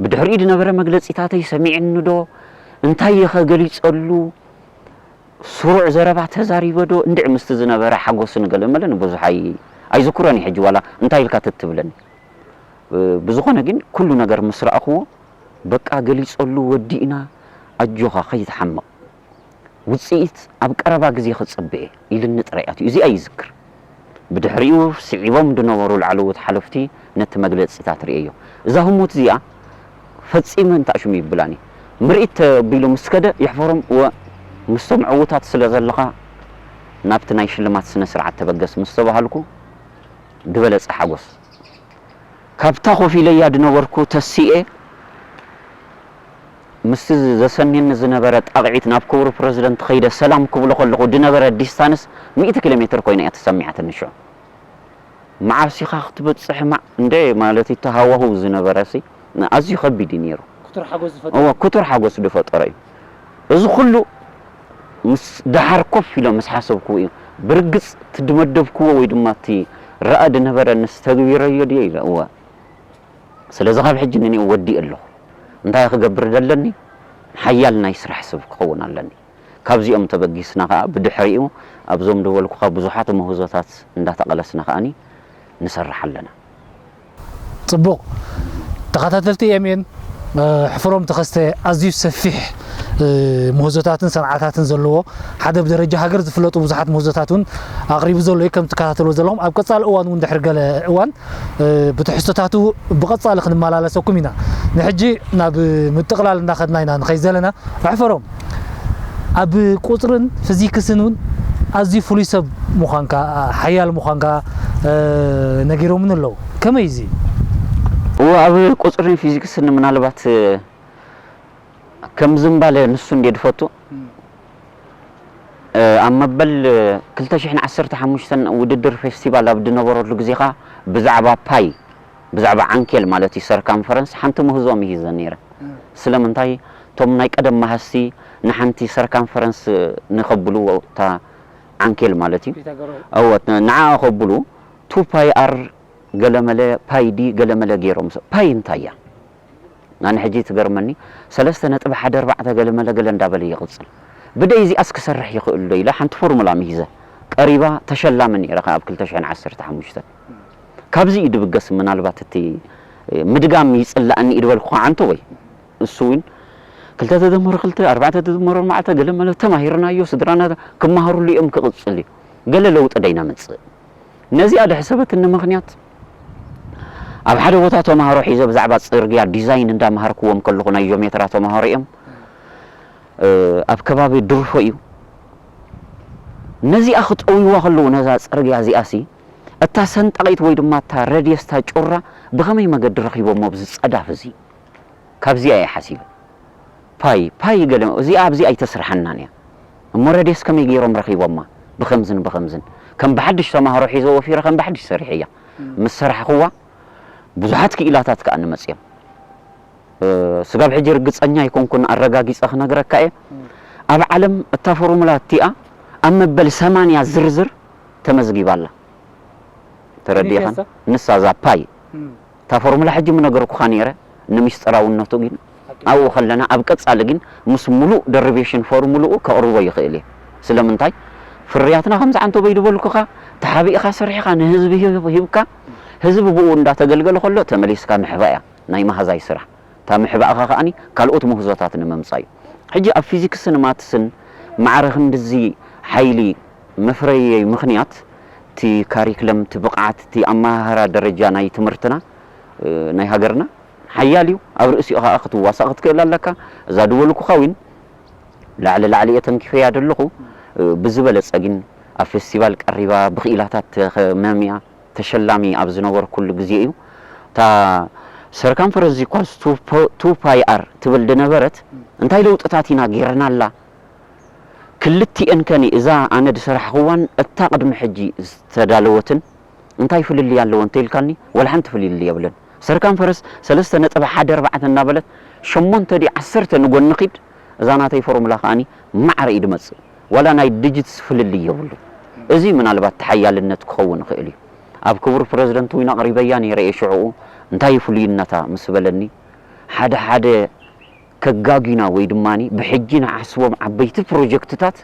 ብድሕሪኡ ዝነበረ መግለጺታተይ ሰሚዕኒ ዶ እንታይ እየ ከ ገሊጸሉ? ስሩዕ ዘረባ ተዛሪበ ዶ እንድዒ ምስቲ ዝነበረ ሓጎስን ገለመለን ብዙሕ ኣይ-፣ ኣይዝክሮን እየ ሕጂ ዋላ እንታይ ኢልካ ተትብለኒ። እ፣ ብዝኾነ ግን ኩሉ ነገር ምስ ረኣኽዎ በቃ ገሊጸሉ ወዲእና ኣጆኻ ከይትሓምቕ። ውጽኢት ኣብ ቀረባ ግዜ ክጽበ እየ ኢልኒ ጥራይ ኣትዩ። እዚኣ ይዝክር። ብድሕሪኡ ስዒቦም ዝነበሩ ላዕለዎት ሓለፍቲ ነቲ መግለጺታት ርእየዮ። እዛ ህሞት እዚኣ ፈጺመ እንታሽሙ ይብላኒ። ምርኢት ተቢሉ ምስ ከደ የሕፈሮም እወ ምስቶም ዕዉታት ስለ ዘለኻ ናብቲ ናይ ሽልማት ስነ ስርዓት ተበገስ ምስ ተባሃልኩ ዝበለጸ ሓጎስ። ካብታ ኮፍ ኢለያ ዝነበርኩ ተሲኤ ምስቲ ዘሰንየኒ ዝነበረ ጣቕዒት ናብ ክቡር ፕረዚደንት ከይደ ሰላም ክብሎ ከለኹ ዝነበረ ዲስታንስ ሚእቲ ኪሎ ሜትር ኮይና እያ ተሰሚዓትኒ ሽዑ። መዓስ ኢኻ ክትበጽሕ ማዕ እንደ ማለት እቲ ሃዋህው ዝነበረሲ ኣዝዩ ከቢድ እዩ ነይሩ። ክቱር ሓጎስ ዝፈጥር። እወ፣ ክቱር ሓጎስ ዝፈጠረ እዩ። እዚ ኩሉ ምስ ደሓር ኮፍ ኢለ ምስ ሓሰብክዎ እዩ። ብርግጽ እቲ ድመደብክዎ ወይ ድማ እቲ ረኣ ድነበረ ንስተግቢረዮ ድየ ኢለ፣ እወ። ስለዚ ካብ ሕጂ ንንኡ ወዲእ ኣለኹ። እንታይ ክገብር ደለኒ? ሓያል ናይ ስራሕ ሰብ ክኸውን ኣለኒ። ካብዚኦም ተበጊስና ከኣ ብድሕሪኡ ኣብዞም ደወልኩኻ ብዙሓት ምህዞታት እንዳተቐለስና ከኣኒ ንሰርሕ ኣለና። ጽቡቕ። ተኸታተልቲ ኤምኤን፣ እ፣ ሕፍሮም ተኸስተ ኣዝዩ ሰፊሕ፣ እ፣ ምህዞታትን ሰንዓታትን ዘለዎ ሓደ ብደረጃ ሃገር ዝፍለጡ ብዙሓት ምህዞታት እውን ኣቕሪቡ ዘሎ እዩ። ከም ትከታተልዎ ዘለኹም ኣብ ቀጻሊ እዋን እውን ድሕሪ ገለ እዋን፣ እ፣ ብትሕዝቶታቱ ብቐጻሊ ክንመላለሰኩም ኢና። ንሕጂ ናብ ምጥቕላል እንዳኸድና ኢና ንኸይድ ዘለና። ኣሕፈሮም፣ ኣብ ቁጽርን ፊዚክስን እውን ኣዝዩ ፍሉይ ሰብ ምዃንካ፣ ሓያል ምዃንካ፣ እ፣ ነጊሮምኒ ኣለዉ። ከመይ እዚ? እወ፣ ኣብ ቁጽርን ፊዚክስን ምናልባት፣ እ፣ ከም ዝምባለ ንሱ እንዴ ድፈቱ ኣብ መበል ክልተ ሽሕን ዓሰርተ ሓሙሽተን ውድድር ፌስቲቫል ኣብ ድነበረሉ ግዜኻ ብዛዕባ ፓይ ብዛዕባ ዓንኬል ማለት እዩ ሰርካምፈረንስ ሓንቲ ምህዞ ምሂዘ ነይረ። ስለምንታይ እቶም ናይ ቀደም መሃዝቲ ንሓንቲ ሰርካምፈረንስ ንኸብልዎ እታ ዓንኬል ማለት እዩ እወት ንዓ ከብሉ ቱ ፓይ ኣር ገለመለ ፓይ ዲ ገለመለ ገይሮም ፓይ እንታይ እያ? ኣነ ሕጂ ትገርመኒ ሰለስተ ነጥቢ ሓደ ኣርባዕተ ገለመለ ገለ እንዳበለ ይቕጽል። ብደይ እዚኣስ ክሰርሕ ይኽእል ዶ ኢለ ሓንቲ ፎርሙላ ምሂዘ ቀሪባ ተሸላሚ ነይረ ኣብ ክልተ ሽሕን ዓሰርተ ሓሙሽተን። ካብዚ እዩ ድብገስ ምናልባት እቲ ምድጋም ይጽላእኒ እዩ ድበልኩ ዓንተ ወይ እሱ እውን ክልተ ተደመሩ ክልተ ኣርባዕተ ተደመሩ ኣርባዕተ ገለመለ ተማሂርናዮ ስድራና ክመሃሩሉ እዮም ክቕጽል እዩ። ገለ ለውጢ ደይና መጽእ ነዚኣ ድሕሰበትኒ ምኽንያት ኣብ ሓደ ቦታ ተምሃሮ ሒዘ ብዛዕባ ጽርግያ ዲዛይን እንዳምሃርክዎም ከለኹ ናይ ጆሜትራ ተምሃሮ እዮም ኣብ ከባቢ ድርፎ እዩ ነዚኣ ክጠውይዋ ከለዉ ነዛ ጽርግያ እዚኣ ሲ እታ ሰንጠቒት ወይ ድማ እታ ረድየስ እታ ጩራ ብኸመይ መገዲ ረኺቦሞ ብዚ ጸዳፍ እዚ ካብዚኣ እየ ሓሲበ ፓይ ፓይ ገለ እዚኣ ኣብዚ ኣይተስርሓናን እያ እሞ ረድየስ ከመይ ገይሮም ረኺቦማ ብኸምዝን ብኸምዝን ከም ብሓድሽ ተማሃሮ ሒዘ ወፊረ ከም ብሓድሽ ሰሪሐ እያ ምስ ሰራሕኽዋ ብዙሓት ክኢላታት ከኣ ንመጽዮም ስጋብ ሕጂ ርግጸኛ ኣይኮንኩን ኣረጋጊጸ ክነግረካ እየ ኣብ ዓለም እታ ፎርሙላ እቲኣ ኣብ መበል ሰማንያ ዝርዝር ተመዝጊባ ኣላ ተረዲኻን ንሳ እዛ ፓይ እታ ፎርሙላ ሕጂ ምነገርኩኻ ነይረ ንምስጢራውነቱ ግን ኣብኡ ከለና ኣብ ቀጻሊ ግን ምስ ሙሉእ ደሪቬሽን ፎርሙልኡ ከቕርቦ ይኽእል እየ ስለምንታይ ፍርያትና ከምዚ ዓንተቦይ ዝበልኩኻ ተሓቢእኻ ሰሪሕኻ ንህዝቢ ሂብካ ህዝቢ ብኡ እንዳተገልገለ ከሎ ተመሊስካ ምሕባእ እያ ናይ መሃዛይ ስራሕ እታ ምሕባእኻ ከኣኒ ካልኦት ምህዞታት ንምምጻእ እዩ ሕጂ ኣብ ፊዚክስን ማትስን ማዕረ ክንድዚ ሓይሊ መፍረየይ ምኽንያት እቲ ካሪክለም እቲ ብቕዓት እቲ ኣመሃህራ ደረጃ ናይ ትምህርትና ናይ ሃገርና ሓያል እዩ ኣብ ርእሲኡ ከዓ ክትዋሳእ ክትክእል ኣለካ እዛ ድበልኩኻ ዊን ላዕሊ ላዕሊ እየ ተንኪፈያ ደለኹ ብዝበለፀ ግን ኣብ ፌስቲቫል ቀሪባ ብኽኢላታት ተመሚያ ተሸላሚ ኣብ ዝነበርኩሉ ግዜ እዩ እታ ሰርከምፈረንስ ኳስ ቱ ፓይ ኣር ትብል ድነበረት እንታይ ለውጥታት ኢና ጌርናላ ክልቲኤን ከኒ እዛ ኣነ ዝሰራሕኽዋን እታ ቅድሚ ሕጂ ዝተዳለወትን እንታይ ፍልልይ ኣለዎ እንተኢልካኒ ወላ ሓንቲ ፍልልይ የብለን። ሰርከምፈረንስ ሰለስተ ነጥቢ ሓደ ኣርባዕተ እናበለት ሸሞንተ ድዩ ዓሰርተ ንጎኒ ኺድ እዛ ናተይ ፎርሙላ ከኣኒ ማዕረ እዩ ድመጽእ ዋላ ናይ ዲጂትስ ፍልልይ የብሉ። እዚ ምናልባት ተሓያልነት ክኸውን ይኽእል እዩ። ኣብ ክቡር ፕረዚደንት እውን ኣቕሪበያ ነይረ እየ ሽዕኡ እንታይ እዩ ፍሉይነታ ምስ በለኒ ሓደ ሓደ ከጋጊና ወይ ድማ ብሕጂ ንዓስቦም ዓበይቲ ፕሮጀክትታት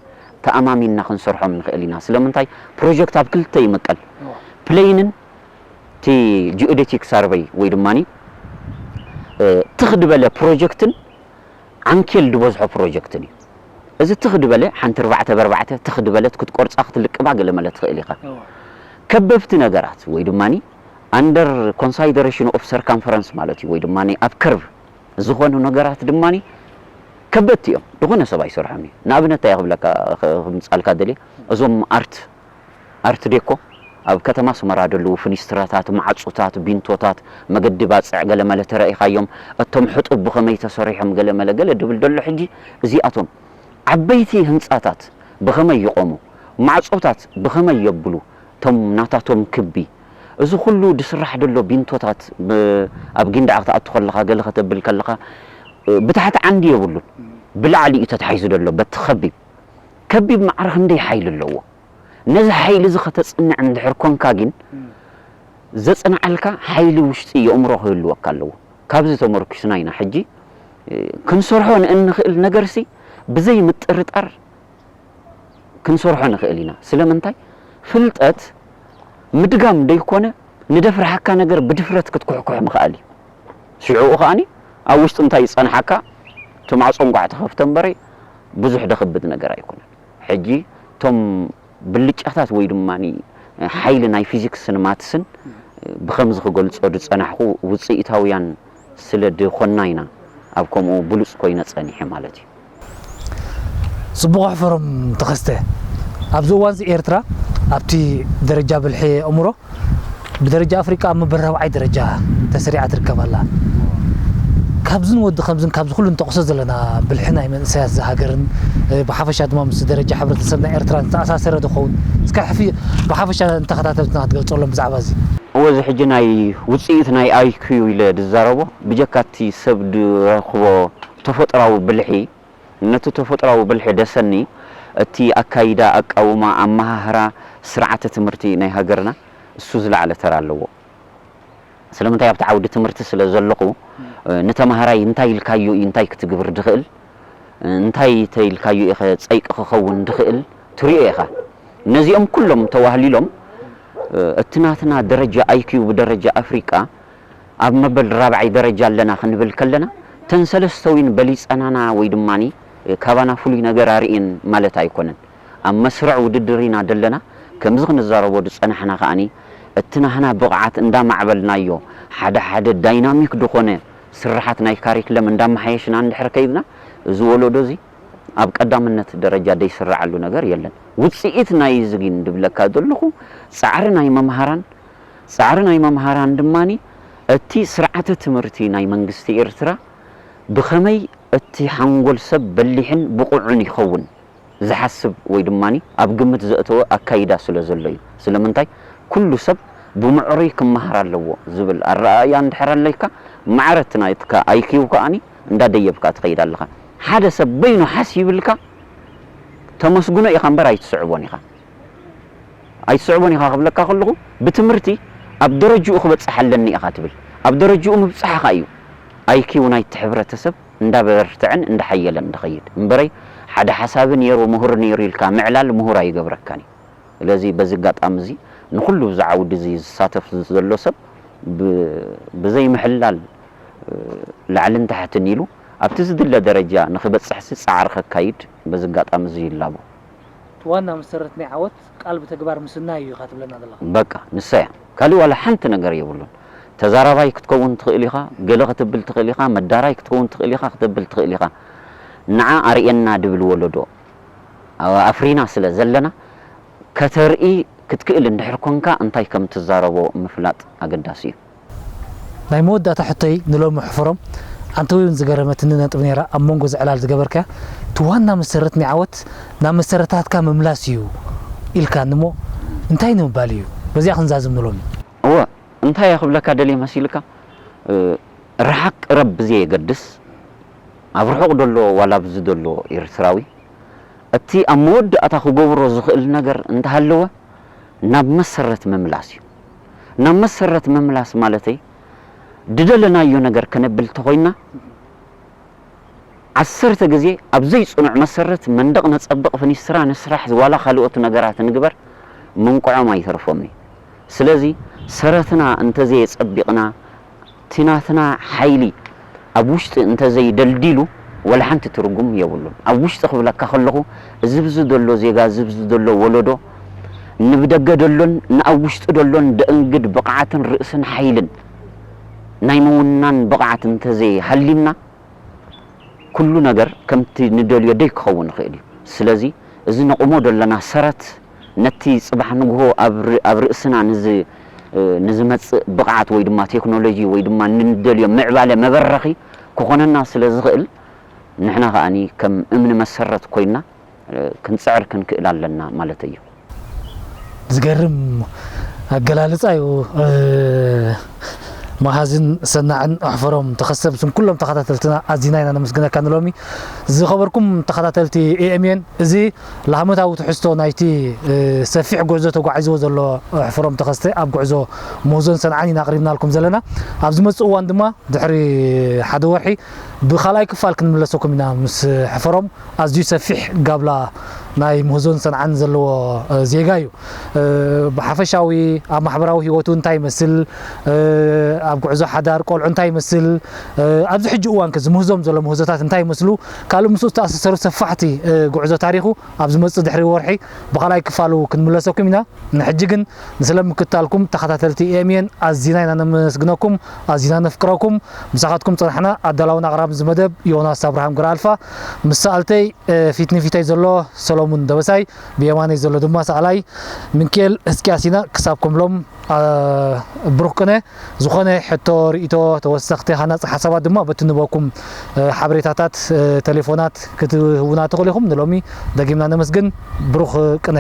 ተኣማሚንና ክንሰርሖም ንኽእል ኢና። ስለምንታይ ፕሮጀክት ኣብ ክልተ ይምቀል። ፕሌይንን እቲ ጂኦዴቲክ ሳርቨይ ወይ ድማ ትኽ ድበለ ፕሮጀክትን ዓንኬል ዝበዝሖ ፕሮጀክትን እዩ። እዚ ትኽ ድበለ ሓንቲ ኣርባዕተ ብኣርባዕተ ትኽ ድበለት ክትቆርፃ ክትልቅባ ገለመለ ትኽእል ኢኻ። ከበብቲ ነገራት ወይ ድማ under consideration of circumference ማለት እዩ ወይ ድማ ኣብ ከርቭ ዝኾኑ ነገራት ድማ ከበድቲ እዮም ዝኾነ ሰብ ኣይሰርሖም እዩ ንኣብነት እንታይ ክብለካ ክምፃልካ ደልየ እዞም ኣርት ኣርት ዴኮ ኣብ ከተማ ኣስመራ ዘለዉ ፍኒስትራታት ማዕፁታት ቢንቶታት መገዲ ባፅዕ ገለመለ ተረኢኻዮም እቶም ሕጡብ ብኸመይ ተሰሪሖም ገለመለ ገለ ድብል ደሎ ሕጂ እዚኣቶም ዓበይቲ ህንፃታት ብኸመይ ይቆሙ ማዕፆታት ብኸመይ የብሉ እቶም ናታቶም ክቢ እዚ ኩሉ ድስራሕ ደሎ ቢንቶታት ኣብ ጊንዳዕ ክትኣቱ ከለኻ ገለ ከተብል ከለኻ ብታሕቲ ዓንዲ የብሉን ብላዕሊ እዩ ተታሒዙ ደሎ በቲ ከቢብ ከቢብ ማዕረ ክንደይ ሓይሊ ኣለዎ ነዚ ሓይሊ እዚ ከተፅንዕ እንድሕር ኮንካ ግን ዘፅንዓልካ ሓይሊ ውሽጢ የእምሮ ክህልወካ ኣለዎ ካብዚ ተመርኪስና ኢና ሕጂ ክንሰርሖ ንእንኽእል ነገርሲ ብዘይ ምጥርጣር ክንሰርሖ ንኽእል ኢና። ስለምንታይ? ፍልጠት ምድጋም ደይኮነ ንደፍርሓካ ነገር ብድፍረት ክትኩሕኩሕ ምኽኣል እዩ። ሽዕኡ ከኣኒ ኣብ ውሽጢ እንታይ ይጸንሓካ እቲ ማዕጾ እንቋዕ ተኸፍተ እምበረይ ብዙሕ ደኽብድ ነገር ኣይኮነን። ሕጂ እቶም ብልጫታት ወይ ድማ ሓይሊ ናይ ፊዚክስን ማትስን ብኸምዚ ክገልጾ ዝጸናሕኩ ውጽኢታውያን ስለ ድኾንና ኢና ኣብ ከምኡ ብሉጽ ኮይነ ጸኒሐ ማለት እዩ። ጽቡቕ ሕፈሮም ተኸስተ። ኣብዚ እዋንዚ ኤርትራ ኣብቲ ደረጃ ብልሒ ኣእምሮ ብደረጃ ኣፍሪቃ ኣብ መበል ራብዓይ ደረጃ ተሰሪዓ ትርከብ ኣላ። ኣብዝን ወዲ ከምዝን ካብዚ ኩሉ እንጠቕሶ ዘለና ብልሒ ናይ መንእሰያት እዛ ሃገርን ብሓፈሻ ድማ ምስ ደረጃ ሕብረተሰብ ናይ ኤርትራ ዝተኣሳሰረ ዝኸውን እስከ ሕፊ ብሓፈሻ ንተኸታተልትና ክትገልጸሎም ብዛዕባ እዚ። እወ፣ እዚ ሕጂ ናይ ውጽኢት ናይ ኣይክዩ ኢለ ዝዛረቦ ብጀካ እቲ ሰብ ዝረኽቦ ተፈጥራዊ ብልሒ፣ ነቲ ተፈጥራዊ ብልሒ ደሰኒ እቲ ኣካይዳ፣ ኣቃውማ፣ ኣመሃህራ፣ ስርዓተ ትምህርቲ ናይ ሃገርና እሱ ዝለዓለ ተራ ኣለዎ። ስለምንታይ ኣብቲ ዓውዲ ትምህርቲ ስለ ዘለኹ፣ ንተማሃራይ እንታይ ኢልካዮ እዩ እንታይ ክትግብር ድኽእል፣ እንታይ ተኢልካዮ ኢኸ ጸይቂ ክኸውን ድኽእል ትሪኦ ኢኻ። ነዚኦም ኩሎም ተዋህሊሎም፣ እቲ ናትና ደረጃ ኣይኪዩ ብደረጃ ኣፍሪቃ ኣብ መበል ራብዓይ ደረጃ ኣለና ክንብል ከለና፣ ተን ሰለስተ ዊን በሊጸናና ወይ ድማኒ ካባና ፍሉይ ነገር ኣርእየን ማለት ኣይኮነን። ኣብ መስርዕ ውድድር ኢና ደለና። ከምዚ ክንዛረቦ ዝጸናሕና ከኣኒ፣ እቲ ናህና ብቕዓት እንዳማዕበልናዮ፣ ሓደ ሓደ ዳይናሚክ ዝኾነ ስርሓት ናይ ካሪክለም እንዳመሓየሽና እንድሕር ከይድና፣ እዚ ወለዶ እዚ ኣብ ቀዳምነት ደረጃ ዘይስርዓሉ ነገር የለን። ውጽኢት ናይ እዚ ግን ድብለካ ዘለኹ፣ ጻዕሪ ናይ መምሃራን፣ ጻዕሪ ናይ መምሃራን ድማኒ፣ እቲ ስርዓተ ትምህርቲ ናይ መንግስቲ ኤርትራ ብኸመይ እቲ ሓንጎል ሰብ በሊሕን ብቑዕን ይኸውን ዝሓስብ ወይ ድማኒ ኣብ ግምት ዘእተወ ኣካይዳ ስለ ዘሎ እዩ። ስለምንታይ? ኩሉ ሰብ ብምዕሩይ ክመሃር ኣለዎ ዝብል ኣረኣእያ እንድሕር ኣለካ፣ ማዕረ እቲ ናትካ ኣይኪው ከኣኒ እንዳደየብካ ትኸይድ ኣለኻ። ሓደ ሰብ በይኑ ሓሲብልካ ተመስግኖ ኢኻ እምበር ኣይትስዕቦን ኢኻ። ኣይትስዕቦን ኢኻ ክብለካ ከለኹ፣ ብትምህርቲ ኣብ ደረጅኡ ክበጽሕ ኣለኒ ኢኻ ትብል። ኣብ ደረጅኡ ምብጻሕኻ እዩ ኣይኪው ናይቲ ሕብረተሰብ እንዳበርትዐን እንዳሓየለን ዝኸይድ። እምበረይ፣ ሓደ ሓሳቢ ነይሩ፣ ምሁር ነይሩ ኢልካ ምዕላል ምሁር ኣይገብረካን እዩ። ስለዚ በዚ ኣጋጣሚ እዚ ንኹሉ ብዚ ዓውዲ እዚ ዝሳተፍ ዘሎ ሰብ ብ-፣ ብዘይ ምሕላል፣ እ፣ ላዕልን ታሕትን ኢሉ ኣብቲ ዝድለ ደረጃ ንኽበጽሕሲ ጻዕሪ ከካይድ በዚ ኣጋጣሚ እዚ ይላቦ። እቲ ዋና መሰረት ናይ ዓወት ቃል ብተግባር ምስናይ እዩ ኢኻ ትብለና ዘለኻ። በቃ፣ ንሳ እያ። ካልእ ዋላ ሓንቲ ነገር የብሉን። ተዛራባይ ክትከውን ትኽእል ኢኻ፣ ገለ ክትብል ትኽእል ኢኻ፣ መዳራይ ክትከውን ትኽእል ኢኻ፣ ክትብል ትኽእል ኢኻ። ንዓ ኣርእየና ድብል ወለዶ፣ ኣብ ኣፍሪና ስለ ዘለና፣ ከተርኢ ክትክእል እንድሕር ኮንካ እንታይ ከም ትዛረቦ ምፍላጥ ኣገዳሲ እዩ። ናይ መወዳእታ ሕቶይ ንሎሚ ሕፍሮም፣ ኣንተ እውን ዝገረመትኒ ነጥቢ ነይራ፣ ኣብ መንጎ እዚ ዕላል ዝገበርካያ፣ እቲ ዋና መሰረት ናይ ዓወት ናብ መሰረታትካ ምምላስ እዩ ኢልካኒ እሞ፣ እንታይ ንምባል እዩ? በዚኣ ክንዛዝም ንሎሚ። እወ፣ እንታይ እየ ክብለካ ደልየ መሲልካ? እ፣ ርሓቕ ቅረብ ብዘየገድስ፣ ኣብ ርሑቕ ደሎ ዋላ ኣብዚ ደሎ ኤርትራዊ፣ እቲ ኣብ መወዳእታ ክገብሮ ዝኽእል ነገር እንተሃለወ፣ ናብ መሰረት ምምላስ እዩ። ናብ መሰረት ምምላስ ማለተይ፣ ዝደለናዮ ነገር ከነብል እንተኾይንና፣ ዓሰርተ ግዜ ኣብ ዘይጽኑዕ መሰረት መንደቕ ነጸብቕ፣ ፍኒስትራ ንስራሕ፣ ዋላ ካልኦት ነገራት ንግበር፣ ምንቅዖም ኣይተርፎምን እዩ። ስለዚ ሰረትና እንተዘየጸቢቕና፣ እቲ ናትና ሓይሊ ኣብ ውሽጢ እንተዘይደልዲሉ፣ ወላ ሓንቲ ትርጉም የብሉን። ኣብ ውሽጢ ክብለካ ከለኹ፣ እዚ ብዚ ዘሎ ዜጋ፣ እዚ ብዚ ዘሎ ወለዶ፣ ንብደገ ደሎን ንኣብ ውሽጢ ደሎን ደእንግድ ብቕዓትን ርእስን ሓይልን ናይ ምውናን ብቕዓት እንተዘይሃልዩና፣ ኩሉ ነገር ከምቲ ንደልዮ ደይ ክኸውን ይኽእል እዩ። ስለዚ እዚ ነቑሞ ዘለና ሰረት ነቲ ጽባሕ ንግሆ ኣብ ር-፣ ኣብ ርእስና ንዝ-፣ ንዝመጽእ ብቕዓት ወይ ድማ ቴክኖሎጂ ወይ ድማ ንደልዮ ምዕባለ መበረኺ ክኾነና ስለ ዝኽእል፣ ንሕና ከኣኒ ከም እምኒ መሰረት ኮይና ክንጽዕር ክንክእል ኣለና ማለት እዩ። ዝገርም ኣገላልጻ እዩ። እ፣ መሃዝን ሰናዕን ኣሕፈሮም ተኸስተ ምስን ኩሎም ተኸታተልትና ኣዚና ኢና ነመስግነካ ንሎሚ። ዝኸበርኩም ተኸታተልቲ ኤ ኤም ኤን፣ እዚ ለዓመታዊ ትሕዝቶ ናይቲ፣ እ፣ ሰፊሕ ጉዕዞ ተጓዒዝዎ ዘሎ ኣሕፈሮም ተኸስተ ኣብ ጉዕዞ ምህዞን ሰንዓን ኢና ኣቕሪብናልኩም ዘለና። ኣብ ዝመጽእ እዋን ድማ ድሕሪ ሓደ ወርሒ ብኻልኣይ ክፋል ክንምለሰኩም ኢና ምስ ሕፈሮም። ኣዝዩ ሰፊሕ ጋብላ ናይ ምህዞን ሰንዓን ዘለዎ፣ እ፣ ዜጋ እዩ። እ፣ ብሓፈሻዊ ኣብ ማሕበራዊ ህይወቱ እንታይ ይመስል፣ እ፣ ኣብ ጉዕዞ ሓዳር ቆልዑ እንታይ ይመስል፣ እ፣ ኣብዚ ሕጂ እዋን ከ ዝምህዞም ዘሎ ምህዞታት እንታይ ይመስሉ፣ ካልእ ምስኡ ዝተኣሳሰሩ ሰፋሕቲ፣ እ፣ ጉዕዞ ታሪኹ ኣብ ዝመጽእ ድሕሪ ወርሒ ብኻልኣይ ክፋሉ ክንምለሰኩም ኢና። ንሕጂ ግን ንስለ ምክታልኩም ተኸታተልቲ ኤ ኤም ኤን ኣዚና ኢና ነመስግነኩም፣ ኣዚና ነፍቅረኩም። ምሳኻትኩም ጸናሕና ኣዳላውን ኣቕራብን ኣብዚ መደብ ዮናስ ኣብርሃም ግርኣልፋ ምስ ሰኣልተይ ፊት ንፊተይ ዘሎ ሰሎሙን ደበሳይ፣ ብየማነይ ዘሎ ድማ ሰኣላይ ምንክኤል ህዝቅያስ ኢና። ክሳብ ከምሎም ብሩኽ ቅነ። ዝኾነ ሕቶ፣ ርእይቶ፣ ተወሰኽቲ ሃናፂ ሓሳባት ድማ በቲ ንበኩም ሓበሬታታት፣ ቴሌፎናት ክትህቡና ትኽእሉ ኢኹም። ንሎሚ ደጊምና ነመስግን። ብሩኽ ቅነ።